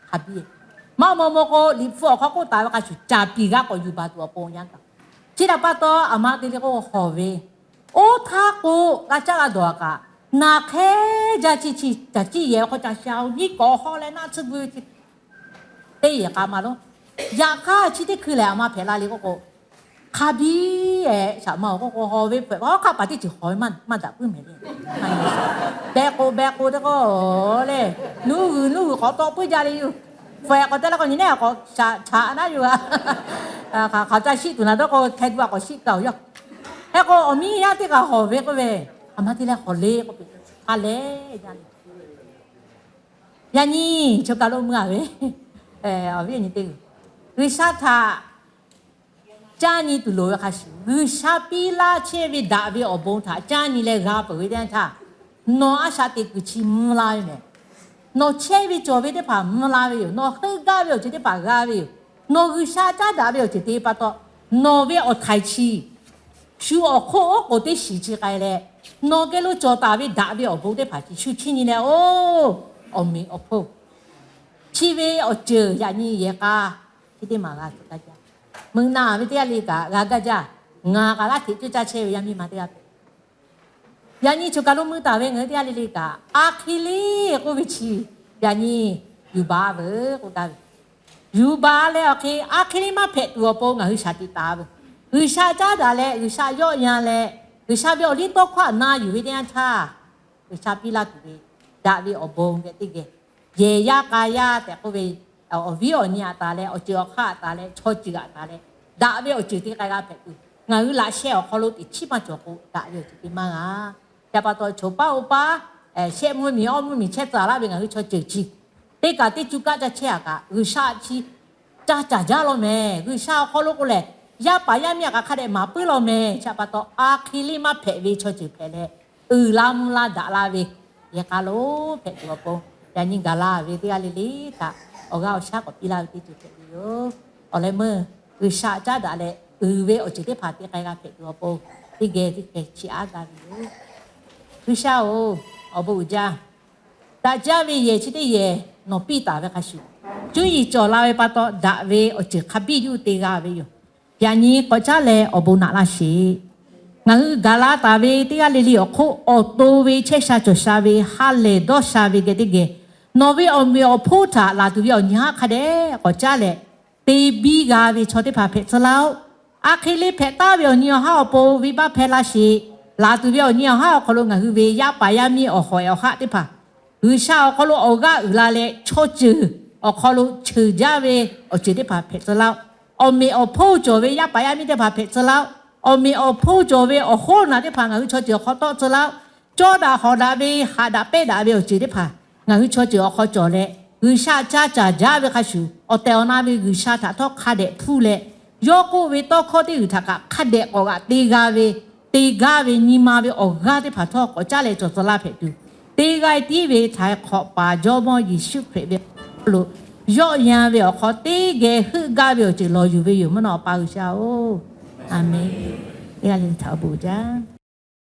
hk'a biˇ. Maˇ maw maw k'o, Liꞈ hpu awˬ hk'aw k'oˆ taˍ ve hk'a shuˍ, caˍ piˍ g'a k'awꞈ yuˬ baˬ tuˬ awˬ pon yanˇ kaꞈ. Chi htaꞈ pa taw, aˬ ma te le k'o hawˍ ve, oˇ htaˇ k'o, g'a caˇ g'a dawˬ-a kaꞈ, naˬ hk'e jaˇ chi chi caˬ ciˇ yehˬ hk'aw caˬ sha-oˬ, nyiˇ kawꞈ hawˉ leh naˆ tsuhˇ gu ve chi teˇ yehˬ k'a ma lonˉ. Yaꞈ hk'aˇ, chi teˇ hkui lehˬ, aˬ ma hpehꞈ la le k'oˆ k'o, hk'a biˇ-ehˍ, shaˍ ma-oˬ, k'oˆ k'o hawˍ ve hpehꞈ, hawˉ hk'aˆ paˍ teˇ ceuˬ hawˍ ve maˇ daꞈ puiˉ mehˍ le. Beh k'o beh k'o te k'o le, nuˇ g'uiˬ nuˇ g'uiˬ k'awꞈ taw puiˉ jaˇ le yoˬ. Hpehꞈ k'awꞈ te leh k'o nyi neˉ k'awꞈ shaꞈ chaꞈ naˉ yoˬ-a. Hk'aˬ ca shiˆ tuˬ naˬ dawˇ k'o, hkeh gu-a k'awꞈ shiˆ kaꞈ-oˬ yawˇ. Hk'e k'o, awˬ miˇ yaˇ teˇ kaꞈ hawˍ ve k'oˆ ve, aˬ ma te leh hawˍ le k'oˆ ve, k'a leh jaˇ le. Yaꞈ nyi choˬ kaˬ lo mui-a ve, awˬ viˉ awˬ nyi teˇ g'uiˬ, G'uiˬsha htaꞈ caˇ nyi tuˬ loˍ ve hk'a shuˍ, G'uiˬsha piˇ laˇ chehˇ ve daꞈ ve awˬ bon htaꞈ caˇ nyi leh g'a peuˬ ve teˇ yanˇ htaˇ, nawˬ a shaꞈ teꞈ kuiˬ chi mvuh la ve mehˍ. Nawˬ chehˇ ve cawˬ ve teˇ hpaˍ mvuh la ve yoˬ. Nawˬ heuˆ gaˇ ve awˬ ceuˬ teˇ hpaˍ g'a ve yoˬ. Nawˬ G'uiˬsha caˉ daꞈ ve awˬ ceuˬ te pa taw, nawˬ ve awˬ htaiˍ chi shu awˬ hk'oˆ oˉ k'oˍ teˇ shiˍ chi k'ai leh, nawˬ geh lo cawˬ taˍ ve daꞈ ve awˬ bon teˇ hpaˍ chi shu chiˇ nyi leh, oˇ, awˬ meꞈ awˬ hponˇ chi ve awˬ ceuˬ yaꞈ nyi yehˬ k'a chi teˇ maˬ g'a tuˬ gaˇ jaˇ. Mui naˬ ve teˇ g'aˇ le kaꞈ g'a gaˇ jaˇ. Ngaˬ kaꞈ g'aˇ hteꞈ coˇ caˇ chehˇ ve yaˇ miˇ ma teˇ g'aˇ hpehꞈ. Yaꞈ nyi choˬ kaˬ lo mui taˍ ve ngaˬ hui teˇ g'aˇ le le kaꞈ, a hk'e le k'oˆ ve chi, yaꞈ nyi yuˬ baˬ veuˬ k'oˆ gaˇ ve, yuˬ baˬ leh awˬ hk'e a hk'e le maˇ hpehꞈ tuˬ awˬ pon ngaˬ hui shaˍ tiꞈ taˍ veuˬ. G'uiˬsha caˉ daꞈ leh G'uiˬsha yawˆ yan leh, G'uiˬsha ve awˬ liˇ tawˇ hkawˇ htaꞈ na yuˬ ve teˇ yanˇ htaˇ, G'uiˬsha piˇ laˇ tuˬ ve daꞈ ve awˬ bon geh teˇ geh, yehˬ yaˇ k'a yaˇ tehꞈ k'oˆ ve, awˬ viˉ awˬ nyi aꞈ taˍ leh, awˬ ceuˬ awˬ hk'aˇ aꞈ taˍ leh, chaw ceuˬ aꞈ taˍ leh, daꞈ ve awˬ ceuˬ te k'ai g'a hpehꞈ tuˬ, ngaˬ hui laꞈ sheh awˬ hk'aw lo teꞈ chiˉ maˇ cawˬ k'o, daꞈ ve awˬ ceuˬ te maˇ g'a. Chi pa taw choˬ paˉ oˇ paˉ, shehˆ mvuhˇ miˬ awˇ mvuhˇ miˬ chehˇ tcuh laˇ ve ngaˬ hui chaw ceuˬ chi teˇ kaꞈ teˇ cuˇ kaˆ caˇ chehˇ-a kaꞈ, G'uiˬsha chi caˇ caˍ jaˇ law mehˍ. G'uiˬsha awˬ hk'aw lo k'o lehˬ, yaˇ paˍ yaˇ miˇ aꞈ kaꞈ hk'a dehꞈ maˍ puiˉ law mehˍ. Chi pa taw a hk'e le maˇ hpehꞈ ve chaw ceuˬ hpehꞈ leh, uiˍ la mvuh la daꞈ la ve yehˬ k'a lo hpehꞈ tuˬ awˬ pon, yaꞈ nyi gaˬ la ve teˇ g'aˇ le le htaꞈ awˬ g'aˇ awˬ shaˉ k'awꞈ piˇ laˇ ve teˇ ceuˬ hpehꞈ ve yoˬ. Awˬ leh meuˇ G'uiˬsha caˉ daꞈ leh uiˍ ve awˬ ceuˬ teˇ hpaˍ te k'ai g'a hpehꞈ tuˬ awˬ pon, teˇ geh teˇ geh chiˇ aˉ gaˇ ve yoˬ. G'uiˬsha-oˬ, awˬ bon uiˍ jaˇ. Daꞈ jaˇ ve yehˬ chi teˇ yehˬ nawˬ piˇ taˍ ve hk'a shuˍ, cuˇ yiˍ cawˬ la ve pa taw daꞈ ve awˬ ceuˬ hk'a biˇ yuˇ te g'a ve yoˬ. Yaꞈ nyi k'awꞈ caˉ leh awˬ bon naꞈ laˇ sheˍ. Ngaˬ hui gaˬ la taˍ ve teˇ g'aˇ le le awˬ hk'oˆ awˬ to ve chehˇ sha cawˬ sha ve ha lehˬ dawˇ sha ve geh teˇ geh, nawˬ ve awˬ meꞈ awˬ hponˇ htaꞈ laˬ tuˬ ve awˬ nyi haˉ hk'a dehꞈ k'awꞈ caˉ leh, te biˇ g'a ve chaw teˇ hpaˍ hpehꞈ tcuh laˇ-oˆ. A hk'e le hpehꞈ taˍ ve awˬ nyi awˬ haˉ awˬ pon venˇbaˆ hpehˇ laˇ sheˍ. Laˬ tuˬ ve awˬ nyi awˬ haˉ awˬ hk'aw lo ngaˬ hui ve yaˇ paˍ yaˇ miˇ awˬ hawˍ awˬ haˆ teˇ hpaˍ G'uiˬsha awˬ hk'aw lo awˬ g'aˇ uiˍ la leh, chaw ceuˬ awˬ hk'aw lo cheuˬ jaˇ ve awˬ ceuˬ teˇ hpaˍ hpehꞈ tcuh laˇ-oˆ. Awˬ meꞈ awˬ hponˇ cawˬ ve yaˇ paˍ yaˇ miˇ teˇ hpaˍ hpehꞈ tcuh laˇ-oˆ. Awˬ meꞈ awˬ hponˇ cawˬ ve awˬ hoˉ naˬ teˇ hpaˍ ngaˬ hui chaw ceuˬ awˬ hk'aw tawˆ tcuh laˇ-oˆ. Cawˇ daꞈ hawˍ daꞈ ve haꞈ daꞈ pehnˇ daꞈ ve awˬ ceuˬ teˇ hpaˍ ngaˬ hui chaw ceuˬ awˬ hk'aw cawˬ leh, G'uiˬsha caˇ caˍ jaˇ ve hk'a shuˍ, awˬ tehˬ awˬ na ve G'uiˬsha htaꞈ htawˇ hk'a dehꞈ hpuˇ leh, yawˇ k'oˆ ve tawˇ hkawˇ teˇ g'uiˬ htaꞈ kaꞈ hk'a dehꞈ k'awꞈ g'aꞈ te g'a ve, te gaˇ ve nyi ma ve awˬ g'aˇ teˇ hpaˍ htawˇ k'awꞈ caˉ leh cawˬ tcuh laˇ hpehꞈ tuˬ, te g'a tiˉ ve htaiˍ hk'awꞈ paˍ Jawˇmawˇ Yeˍsuˆ Hkriꞈ ve awˬ hk'aw lo yawˆ yan ve awˬ hk'aw teˇ geh heuˆ gaˇ ve awˬ ceuˬ lawˬ yuˬ ve yoˬ mvuhˇ naw Awˬ pa G'uiˬsha-oˬ, Aˍmenˍ. Teˇ g'aˇ le le htaꞈ awˬ bon uiˍ jaˇ.